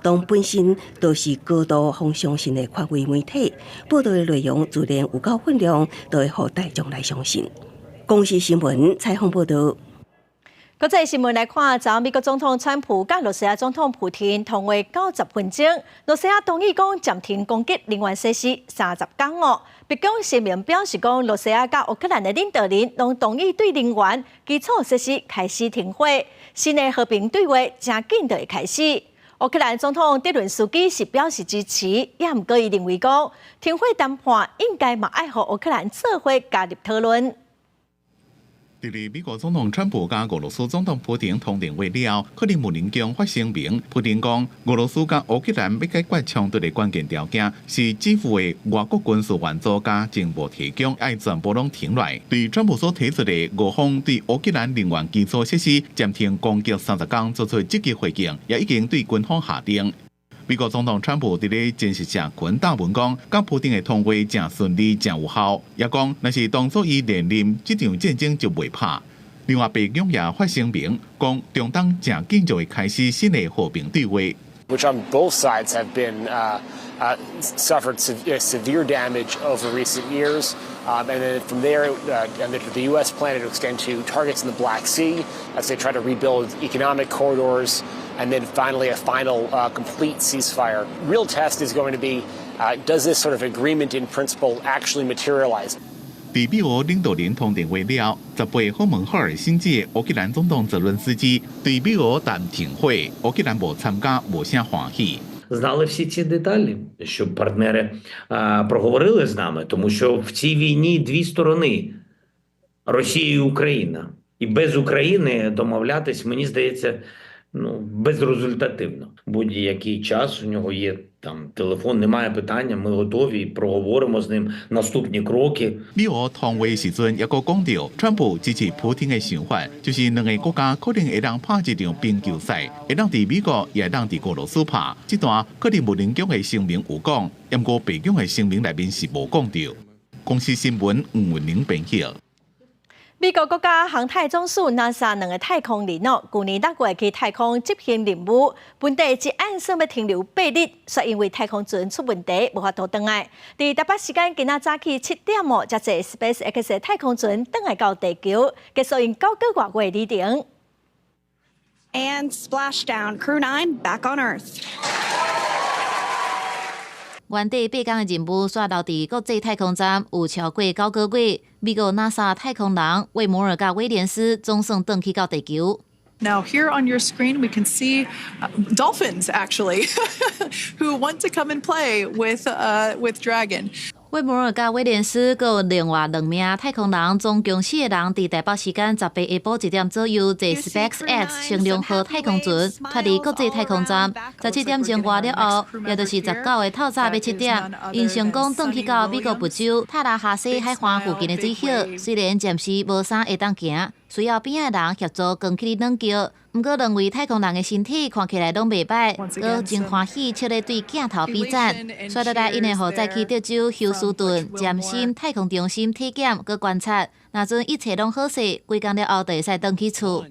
Speaker 26: 當本身都是高度予相信的權威媒體，報道的內容自然有夠分量，就會予大眾來相信。公視新聞採訪報道。
Speaker 1: 國際新聞來看，昨美國總統川普佮羅西亞總統普丁通話90分鐘，羅西亞同意講暫停攻擊能源設施30工哦。白宮聲明表示講，羅西亞佮烏克蘭的領導人攏同意對能源基礎設施開始停火，新的和平對話誠緊就會開始。烏克蘭總統澤倫斯基是表示支持，也毋過伊認為講，停火談判應該嘛愛予烏克蘭做伙加入討論。
Speaker 2: 佇咧美國總統川普佮俄羅斯總統普丁通電話了後，克里姆林宮發聲明，普丁講，俄羅斯佮烏克蘭欲解決衝突的關鍵條件是支付的外國軍事援助佮情報提供，愛全部攏停落來。對川普所提出的俄方對烏克蘭能源基礎設施暫停攻擊30工做出積極回應，也已經對軍方下定。美國總統川普佇咧真實社群貼文講，佮普丁的通話誠順利、誠有效，也講若是當初伊連任，這場戰爭就袂拍。另外，白宮也發聲明講，中東誠緊就會開始新的和平對話。
Speaker 3: Which on both sides have been suffered severe damage over recent years. And then from there, and the U.S. plan to extend to targets in the Black Sea as they try to rebuild economic corridors, and then finally a final complete ceasefire. Real test is going to be does this sort of agreement in principle actually materialize?
Speaker 2: 佇美烏領導人通電話了，18訪問赫爾辛基的烏克蘭總統澤倫斯基對美烏談停火，烏克蘭無參加，無啥歡喜。
Speaker 4: Знали всі ці деталі, щоб партнери проговорили з нами, тому що в цій війні дві сторони: Росія і Україна. І без України домовлятись, мені здається, ну, безрезультативно. Будь-який час у нього є там телефон, немає питання. Ми готові, проговоримо з ним наступні кроки.
Speaker 2: 美烏通話時陣，猶閣講著，川普支持普丁的想法，就是兩个國家可能會當拍一場冰球賽，會當佇美國，也會當佇俄羅斯拍。這段克里姆林宮的聲明有講，毋過白宮的聲明內面是無講著。公視新聞吳文玲編譯。
Speaker 1: 美國國家航太總署 NASA 兩个太空人哦，舊年6月去太空執行任務，本底這按算欲停留8日，卻因為太空船出問題，無法度轉來。佇台北時間今仔早起7點哦，才坐 SpaceX 太空船轉來到地球，結束𪜶9個外月旅程。
Speaker 6: And splashdown, Crew 9 back on Earth.
Speaker 12: 原底8工的任務，煞留佇國際太空站有超過9個月。美國 NASA 太空人威摩爾佮威廉斯總算轉去到地球。
Speaker 7: Now, here on your screen, we can see dolphins actually who want to come and play with Dragon.
Speaker 12: 威摩爾佮威廉斯，閣有另外兩名太空人，總共四个人，佇台北時間18下晡1點左右，坐 SpaceX 星龍號太空船脫離國際太空站。17點鐘外了後，也就是19的透早欲7點，𪜶成功轉去到美國佛州塔拉哈西海灣附近的水域。雖然暫時無啥會當行，需要邊仔的人協助扛起軟轎。毋過兩位太空人的身體看起來攏袂䆀，閣真歡喜，笑咧對鏡頭比讚。紲落來，𪜶會予載去德州休斯頓詹森太空中心體檢閣觀察。若陣一切攏好勢，幾工了後就會使轉去厝。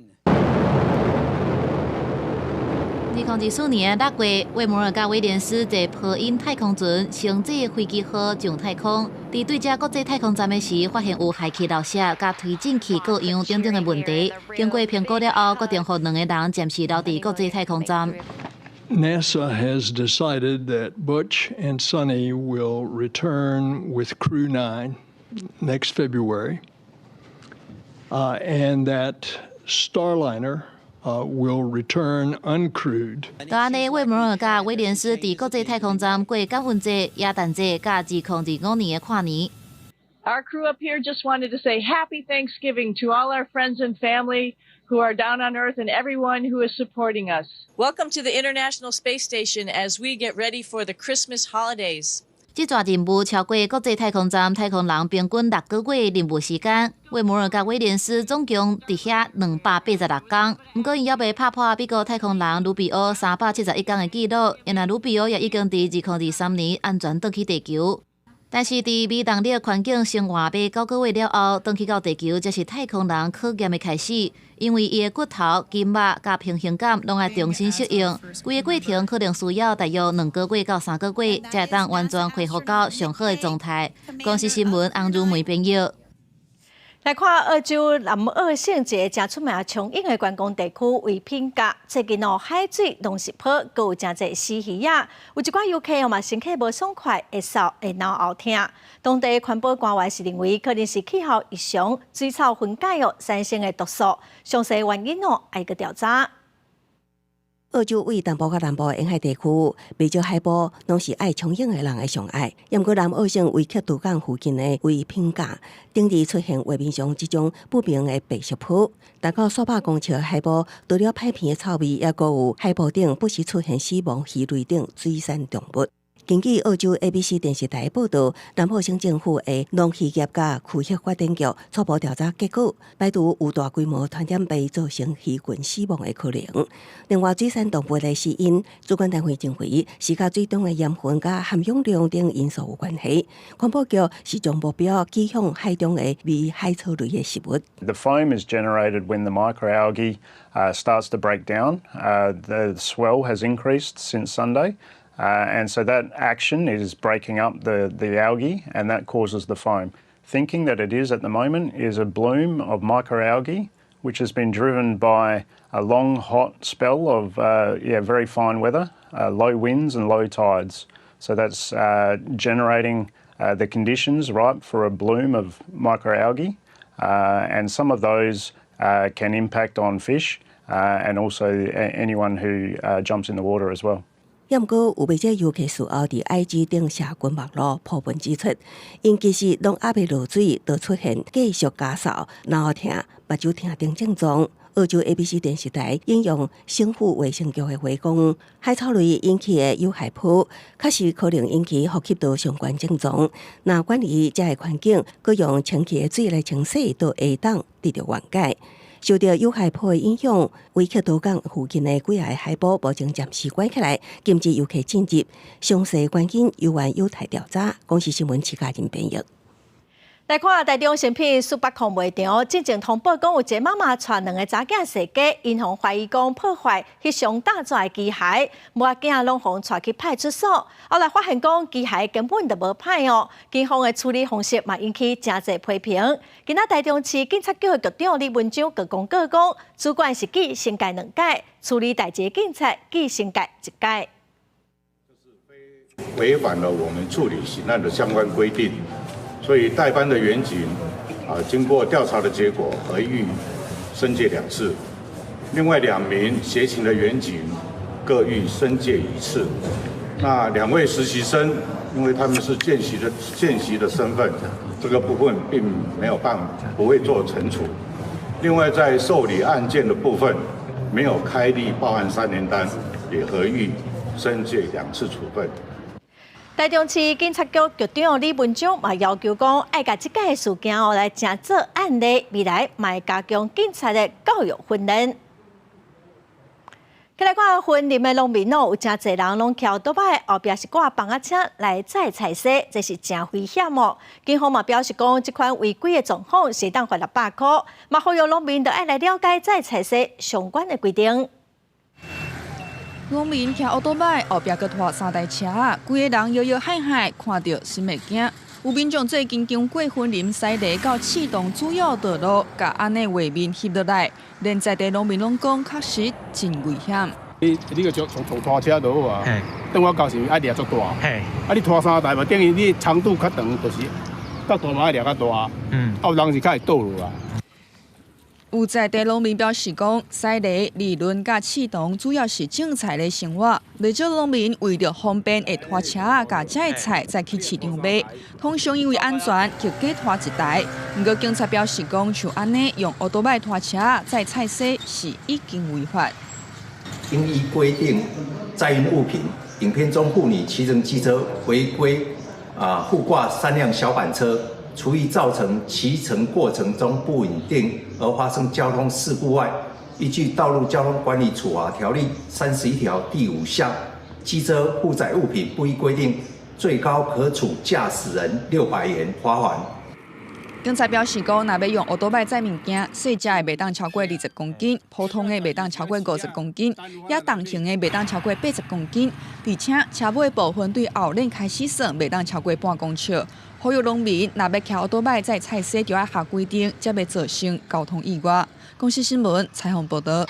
Speaker 12: 2024年6月，威摩爾佮威廉斯坐波音太空船星際飛機號上太空，佇對這國際太空站的時，發現有氦氣漏泄、佮推進器故障等等的問題。經過評估了後，決定予兩個人暫時留佇國際太空站。
Speaker 8: NASA has decided that Butch and Suni will return with Crew 9 next February, and that Starliner will return uncrewed.
Speaker 12: 就按呢，威摩爾佮威廉斯佇國際太空站過感恩節、耶誕節佮2025年的跨年。
Speaker 9: Our crew up here just wanted to say Happy Thanksgiving to all our friends and family who are down on Earth and everyone who is supporting us.
Speaker 10: Welcome to the International Space Station as we get ready for the Christmas holidays.
Speaker 12: 這逝任務超過國際太空站太空人平均6個月任務時間。威摩爾佮威廉斯總共佇遐286工，毋過𪜶猶未拍破美國太空人盧比歐371工的紀錄。因為盧比歐也已經佇2023年安全轉去地球。但是佇微重力環境生活欲9個月了後，轉去到地球，才是太空人考驗的開始。因為伊的骨頭、筋肉佮平衡感攏愛重新適應，規個過程可能需要大約2個月到3個月，才會當完全恢復到上好的狀態。公視新聞洪如梅編譯。
Speaker 1: 來看澳洲南澳省一个誠出名長湧的觀光地區威品角，最近哦海水攏是泡，閣有誠濟死魚仔，有一寡遊客哦嘛身體無爽快，會嗽會腦後疼。當地環保官員是認為可能是氣候異常、水草分解哦產生的毒素，詳細原因哦愛閣調查。
Speaker 26: 澳洲位東部佮南部的沿海地區，袂少海埔攏是愛衝泳的人的上愛。毋過南澳省維克島港附近的威品角，頂日出現畫面上這種不明的白色泡，達到數百公尺的海埔，除了歹鼻的臭味，抑閣有海埔頂不時出現死亡魚類等水產動物。根據澳洲 ABC 電視台報導，南澳省政府的農漁業佮區域發展局初步調查結果，排除有大規模傳染病造成魚群死亡的可能。另外，水產動物的死因，主管單位認為是佮水中的鹽分佮含氧量等因素有關係。環保局是將目標指向海中的微海草類的食物。
Speaker 5: The foam is generated when the microalgae starts to break down. The swell has increased since Sunday. And so that action is breaking up the algae and that causes the foam. Thinking that it is at the moment is a bloom of microalgae, which has been driven by a long hot spell of yeah, very fine weather, low winds and low tides. So that's generating the conditions ripe for a bloom of microalgae. And some of those can impact on fish and also anyone who jumps in the water as well.
Speaker 26: 抑毋過有袂少遊客事後佇 IG 等社群網路 po 文指出，𪜶其實攏猶未落水，就出現繼續咳嗽、腦疼、目睭疼等症狀。澳洲 ABC 電視台引用省府衛生局的話講，海草類引起的有害泡，確實可能引起呼吸道相關症狀。若管理遮个環境，閣用清氣的水來清洗，都會當得著緩解。受著有害泡的影響，維克島港附近的幾个海埔目前暫時關起來，禁止遊客進入。詳細原因猶原有待調查。公視新聞徐嘉仁編譯。
Speaker 1: 來看台中誠品蘇北礦賣場，進前通報講有一个媽媽帶兩个查囝踅街，𪜶予懷疑講破壞翕相膽紙的機械，母仔囝攏予帶去派出所。後來發現講機械根本就無歹哦，警方的處理方式嘛引起誠濟批評。今仔台中市警察局的局長李文章閣公告講，主管是記懲戒兩屆，處理代誌的警察記懲戒一屆。
Speaker 11: 違反了我們處理刑案的相關規定。所以帶班的員警啊，經過調查的結果，核予申誡兩次；另外兩名協勤的員警各予申誡一次。那兩位實習生，因為他們是見習的身份，這個部分並沒有辦法不會做懲處。另外在受理案件的部分，沒有開立報案三聯單，也核予申誡兩次處分。
Speaker 1: 台中市警察局局長李文章嘛要求講，愛共這个事件哦來誠做案例，未來嘛會加強警察的教育訓練。來看雲林的農民哦，有誠濟人攏騎歐多擺，後壁是掛房仔車來載菜蔬，這是誠危險哦。警方嘛表示講，這款違規的狀況是會當罰600箍，嘛呼籲農民著愛來了解載菜蔬相關的規定。
Speaker 13: 農民騎歐多擺，後壁閣拖三台車，規个人搖搖晃晃，看著心會驚。有民眾最近經過雲林西螺到刺桐主要道路，共按呢畫面翕落來，連在地農民攏講，確實真危險。
Speaker 14: 你個從拖車就好啊，等我到時愛掠足大，啊你拖三台嘛，等於你長度較長，就是較大嘛愛掠較大，啊有人是較會倒落啊。
Speaker 13: 有在地農民表示講，西螺、理論佮刺桐主要是種菜的生活，袂少農民為著方便會拖車共遮的菜載去市場賣，通常因為安全就加拖一台。毋過警察表示講，像按呢用歐多擺拖車載菜蔬是已經違法。
Speaker 15: 應依規定載運物品，影片中婦女騎乘機車違規啊附掛三輛小板車。除以造成騎乘過程中不穩定而發生交通事故外，依據《道路交通管理處罰條例》31條第5項，機車負載物品不依規定最高可處駕駛人600元罰鍰。
Speaker 13: 警察表示講，若欲用歐多擺載物件，細隻的袂當超過20公斤，普通的袂當超過50公斤，也重型的袂當超過80公斤。而且車尾部分對後輪開始算，袂當超過半公尺。呼籲農民若欲騎歐多擺載菜蔬，就愛合規定，才袂造成交通意外。公視新聞採訪報導。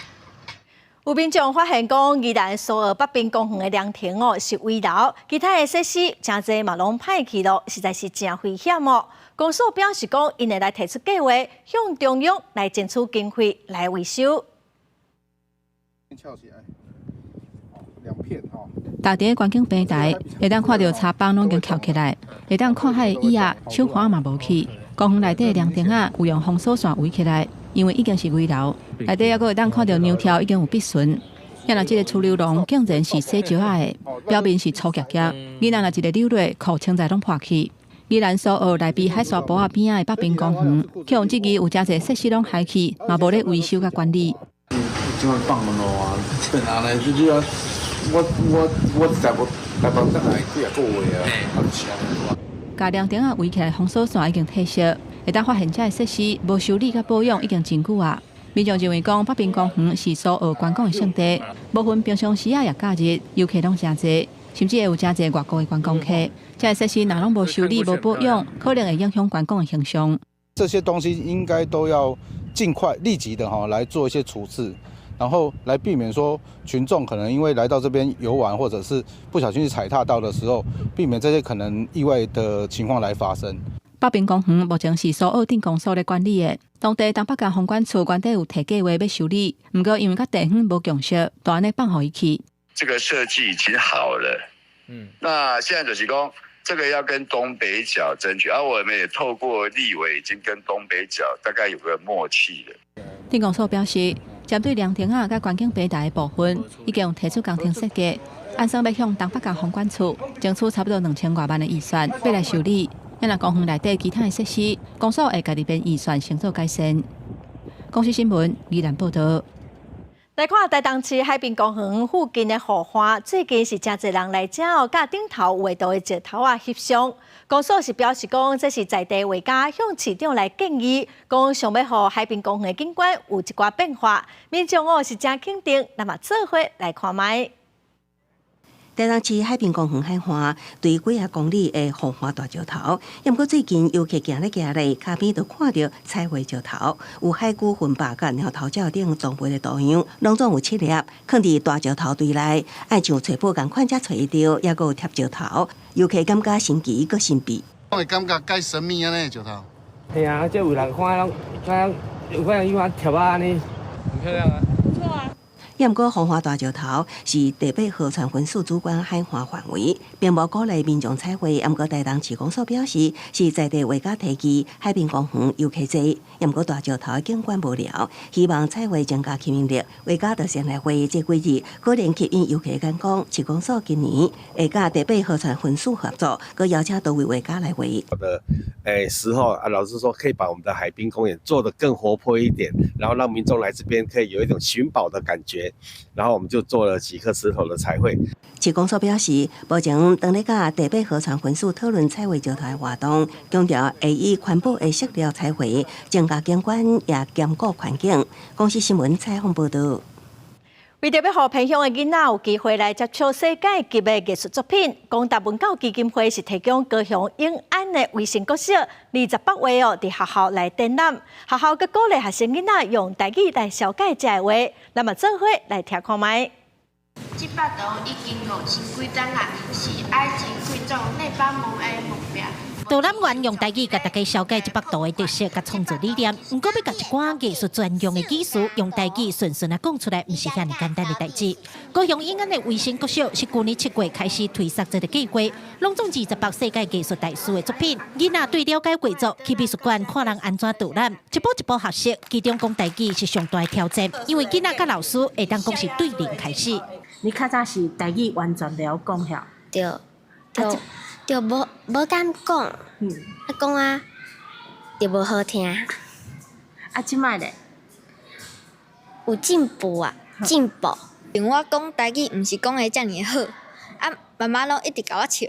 Speaker 1: 有民眾發現講，宜蘭蘇澳北濱公園的涼亭哦是危樓，其他的設施誠濟嘛攏歹去囉，實在是誠危險哦。公所表示講，𪜶會來提出計劃，向中央來爭取經費來維修。
Speaker 16: 佇咧觀景平台，會當看著柴枋攏已經翹起來，會當看海的椅仔、手環嘛無去。公園內底的涼亭仔有用封鎖線圍起來，因為已經是危樓。內底猶閣會當看著梁柱已經有篦痕。啊若這个儲留籠竟然是洗石仔的，表面是粗夾夾，囡仔若一个溜落，褲穿在攏破去。宜蘭蘇澳內埤海沙埔仔邊仔的北濱公園，去予質疑有誠濟設施攏害去，嘛無咧維修佮管理。
Speaker 17: 這擺放路啊，變按呢，最主要我台北台北轉來幾仔個月啊，啊就是按呢。
Speaker 16: 共涼亭仔圍起來封鎖線已經褪色，會當發現這个設施無修理佮保養已經真久啊。民眾認為講，北濱公園是蘇澳觀光的勝地，無分平常時仔抑假日，遊客攏誠濟，甚至會有誠濟外國的觀光客。這个設施若攏無修理、無保養，可能會影響觀光的形象。
Speaker 18: 這些東西應該都要盡快、立即的哈來做一些處置，然後來避免說群眾可能因為來到這邊遊玩，或者是不小心去踩踏到的時候，避免這些可能意外的情況來發生。
Speaker 16: 北濱公園目前是蘇澳鎮公所咧管理的，當地東北角房管處原底有提計劃欲修理，毋過因為佮地方無共識，就按呢放予伊去。
Speaker 19: 這個設計已經好了，那現在就是講，這個要跟東北角爭取，而我們也透過立委已經跟東北角大概有個默契了。
Speaker 16: 鎮公所表示，針對涼亭仔佮觀景平台的部分，已經有提出工程設計，按算欲向東北角房管處爭取差不多2000外萬的預算，欲來修理。若公園內底其他的設施，公所會家己編預算先做改善。公視新聞，宜蘭報導。
Speaker 1: 來看台東市海濱公園附近的河岸，最近是誠濟人來遮哦，佮頂頭畫圖的石頭仔翕相。公所是表示講，這是在地畫家向市長來建議，講想欲予海濱公園的景觀有一寡變化。民眾哦是誠肯定，咱嘛做伙來看覓。
Speaker 26: 台東市海濱公園海岸對幾仔公里的河岸大石頭，毋過最近遊客行咧行咧，跤邊就看著彩繪石頭，有海龜、雲白佮貓頭鳥等動物的圖樣，攏總有七粒，囥佇大石頭堆內，愛像揣寶仝款才揣會著，猶閣有貼石頭，遊客感覺神奇閣神秘。
Speaker 20: 我會感覺蓋神秘按呢石頭。
Speaker 21: 係啊，這有人看攏看有看有看貼啊按呢，
Speaker 22: 很漂亮啊。
Speaker 21: 不錯啊。
Speaker 26: 毋過，風華大石頭是台北河川分署主管海岸範圍，並無鼓勵民眾彩繪。毋過，台東市公所表示，是在地畫家提議海濱公園遊客濟，毋過大石頭景觀無聊，希望彩繪增加吸引力。畫家就先來畫，這幾日果然吸引遊客眼光。市公所今年會佮台北河川分署合作，閣邀請多位畫家來畫。
Speaker 23: 的時候啊，老實說，可以把我們的海濱公園做得更活潑一點，然後讓民眾來這邊可以有一種尋寶的感覺。然後我們就做了幾顆石頭的彩繪。
Speaker 26: 市公所表示，目前當咧佮台北河川分署討論彩繪石頭的活動，強調會以環保的色料彩繪，增加景觀，也兼顧環境。公視新聞採訪報導。
Speaker 1: 為著欲予偏鄉的囡仔有機會來接觸世界級的藝術作品，光達文教基金會是提供高雄永安的維新國小28畫哦，佇學校來展覽。學校閣鼓勵學生囡仔用台語來紹介這个畫，咱嘛做伙來聽看覓。
Speaker 24: 這幅圖已經5000幾冬啊，是愛情貴族內巴蒙的墓碑。
Speaker 25: 導覽員用台語共大家紹介這幅圖的特色佮創作理念，毋過欲共一寡藝術專用的語詞用台語順順仔講出來，毋是遐爾簡單的代誌。高雄永安的維新國小是舊年7月開始推捒這个計劃，攏總28世界藝術大師的作品，囡仔對了解畫作，去美術館看人按怎導覽，一步一步學習。其中講台語是上大的挑戰，因為囡仔佮老師會當講是對零開始。
Speaker 26: 你較早是台語完全袂曉講遐？
Speaker 27: 對，對。就無敢講，啊講啊，就無好聽。
Speaker 26: 啊，這擺咧？
Speaker 27: 有進步啊，進步。
Speaker 28: 像我講台語，毋是講得遮爾好，啊，媽媽攏一直共我笑，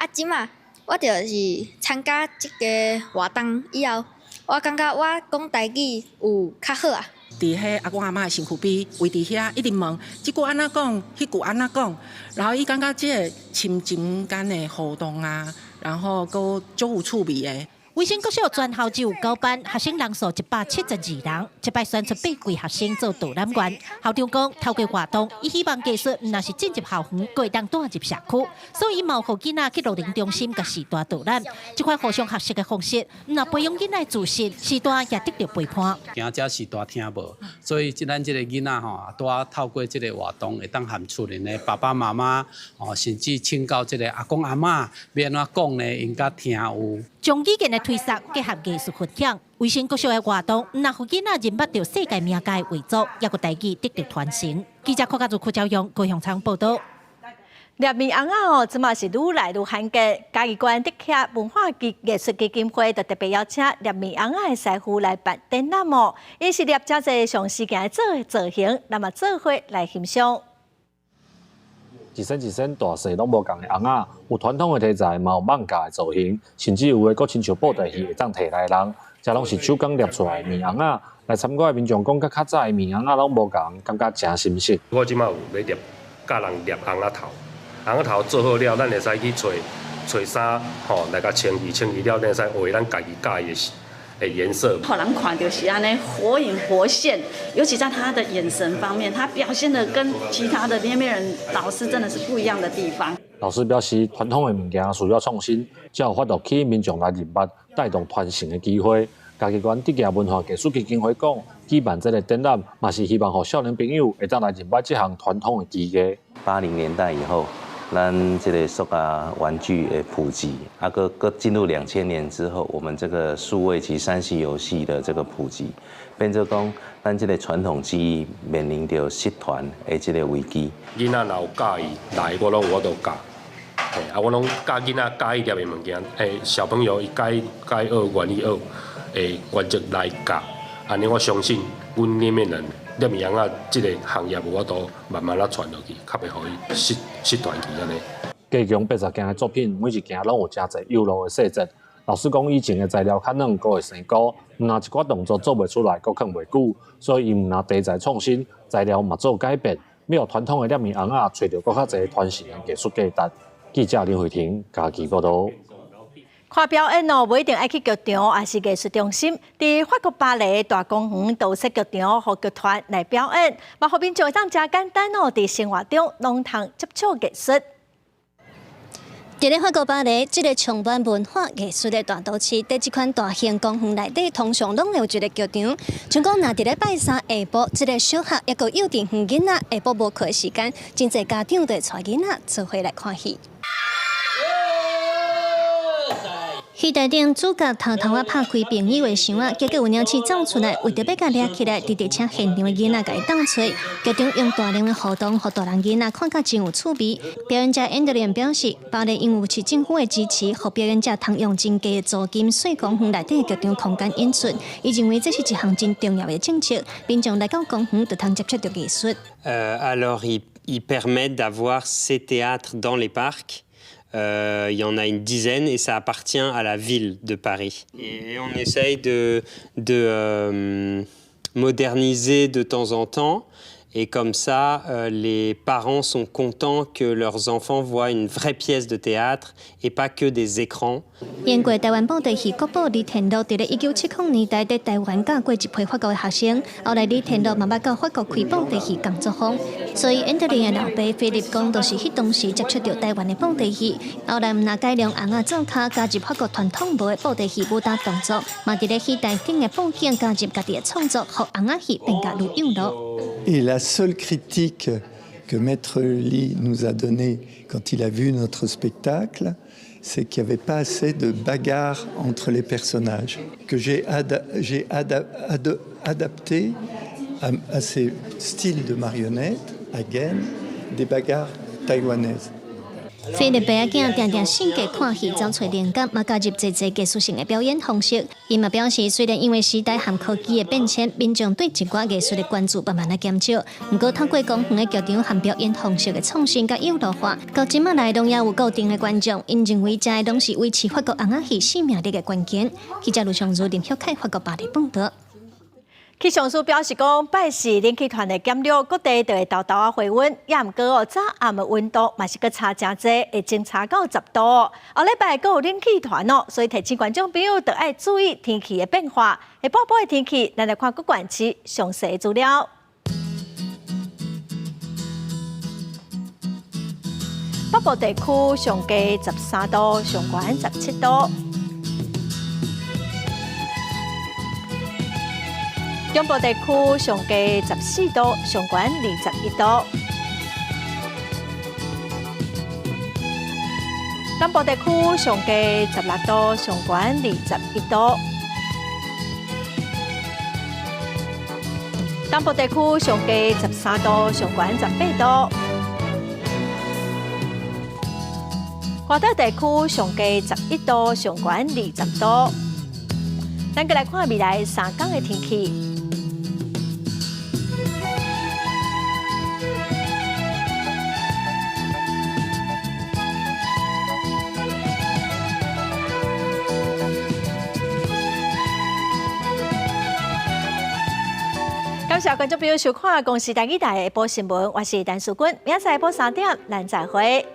Speaker 2: 啊，這馬我就是參加這个活動以後，我感覺我講台語有較好啊。
Speaker 3: 佇彼阿公阿嬤的身軀邊，圍佇遐一直問，這句按怎講，彼句按怎講，然後伊感覺這个親情間的互動啊，然後閣足有趣味的。
Speaker 1: 維新國小全校只有九班，學生人數172人，這擺選出八位學生做導覽員。校長講，透過活動，伊希望藝術毋但是進入校園，閣會當帶入社區，所以嘛予囡仔去樂齡中心共序大導覽。這款互相學習的方式，毋但培養囡仔自信，序大也得著陪伴。
Speaker 4: 驚遮序大聽無，所以咱這个囡仔吼，拄仔透過這个活動，會當和厝裡的爸爸媽媽，哦，甚至請教這个阿公阿嬤，欲按怎講呢，𪜶才聽有。
Speaker 1: 將語言的推捒結合藝術分享，維新國小的活動，毋但予囡仔認捌著世界名家的畫作，抑閣台語得著傳承。記者柯家祖、柯昭勇、高雄倉報道。捏面尪仔哦，這馬是愈來愈罕見。嘉義縣德協文化藝術基金會就特別邀請捏面尪仔的師傅來辦展覽哦。𪜶是捏誠濟上時件做的造型，咱嘛做伙來欣賞。
Speaker 6: 一身一身大細攏無仝的尪仔，有傳統的題材，嘛有漫畫的造型，甚至有的閣親像布袋戲會當提來人，這攏是手工捏出來的面尪仔。來參觀的民眾講，佮較早的面尪仔攏無仝，感覺誠新鮮。
Speaker 7: 我這馬有咧捏，教人捏尪仔頭，尪仔頭做好了，咱會使去揣揣衫，吼來共穿去，穿去了，咱會使畫咱家己佮意的的顏色。
Speaker 8: 予人看著是按呢活隱活現，尤其在他的眼神方面，他表現得跟其他的捏面人老師真的是不一樣的地方。
Speaker 6: 老師表示，傳統的物件需要創新，才有法度吸引民眾來認捌，帶動傳承的機會。嘉義縣德協文化藝術基金會講，舉辦這个展覽，嘛是希望予少年朋友會當來認捌這項傳統的技藝。
Speaker 9: 80年代以後，咱這个塑膠玩具的普及，啊，閣閣進入2000年之後，我們這個數位及3C 遊戲的這個普及，變做講，咱這个傳統技藝面臨著失傳的這个危機。
Speaker 7: 囡仔若有佮意來，我攏有法度教。嘿，啊，我攏教囡仔佮意捏的物件，小朋友伊佮意佮意學，願意學，會原則來教。按呢，我相信，阮捏面人捏面尪仔這个行業有法度慢慢仔傳落去，較袂予伊失失傳去按呢。
Speaker 6: 加強80件的作品，每一件攏有誠濟幼路的細節。老師講，以前的材料較軟，閣會生菇，毋但一寡動作做袂出來，閣囥袂久，所以伊毋但題材創新，材料嘛做改變，欲予傳統的捏面尪仔揣著閣較濟傳承的藝術價值。記者林慧婷嘉義報導。
Speaker 1: 看表演哦，無一定愛去劇場，抑是藝術中心。佇法國巴黎大公園都設劇場，予劇團來表演，嘛予民眾會當誠簡單哦，佇生活中攏通接觸藝術。
Speaker 22: 佇咧法國巴黎，這个充滿文化藝術的大都市，佇這款大型公園內底，通常攏會有一个劇場。像講，若佇咧拜三下晡，這个小學抑閣幼稚園囡仔下晡無課的時間，真濟家長就會帶囡仔做伙來看戲。戲台頂主角偷偷仔拍開朋友的箱仔，結果有鳥鼠走出來，為著欲共掠起來，直直請現場的囡仔共伊鬥揣。劇場用大量的互動，予大人囡仔看甲真有趣味。表演者安德烈表示，巴黎因為有市政府的支持，予表演者通用真低的租金，稅公園內底的劇場空間演出。伊認為這是一項真重要的政策，民眾來到公園就通接觸著藝術。
Speaker 29: Alors, ils permettent d'avoir ces théâtres dans les parcs. Il y en a une dizaine et ça appartient à la ville de Paris. Et on essaye de moderniser de temps en temps. Et comme ça, les parents sont contents que leurs enfants voient une vraie pièce de théâtre et pas que des écrans.
Speaker 22: 英國台灣布袋戲國寶李天祿，佇咧1970年代佇台灣教過一批法國的學生，後來李天祿嘛捌到法國開布袋戲工作坊，所以安德烈的老爸菲利講，就是彼當時接觸著台灣的布袋戲，後來毋但改良尪仔做跤，加入法國傳統無的布袋戲舞蹈動作，嘛佇咧戲台頂的布景加入家己的創作，予尪仔戲變甲愈幼路。
Speaker 30: Et la seule critique que Maître Lee nous a donnée quand il a vu notre spectacle, c'est qu'il n'y avait pas assez de bagarres entre les personnages, que j'ai adapté à ces styles de marionnettes, à gaine, des bagarres taïwanaises.
Speaker 22: 菲律賓仔囝定定性格看戲走揣靈感，嘛加入濟濟藝術性的表演方式。伊嘛表示，雖然因為時代和科技的變遷，民眾對一寡藝術的關注慢慢仔減少，毋過透過公園的劇場和表演方式的創新佮娛樂化，到這馬來攏猶有固定的觀眾。𪜶認為這攏是維持法國紅仔戲生命力的關鍵。記者盧尚如、林曉凱，法國巴黎報導。
Speaker 1: 氣象署表示講，拜四冷氣團的減弱，各地就會沓沓仔回溫。也毋過哦，早暗的溫度嘛是閣差誠濟，會增差到10度。後禮拜閣有冷氣團哦，所以提醒觀眾朋友著愛注意天氣的變化。下晡晡的天氣，咱來看各縣市詳細資料。北部地區上低13度，上懸17度。中部地區上低14度，上懸21度。南部地區上低16度，上懸21度。東部地區上低13度，上懸18度。外島地區上低11度，上懸20度。咱閣來看未來3天的天氣。感謝觀眾朋友收看《公視台語台》下晡新聞，我是陳淑君，明仔載下晡3點，咱再會。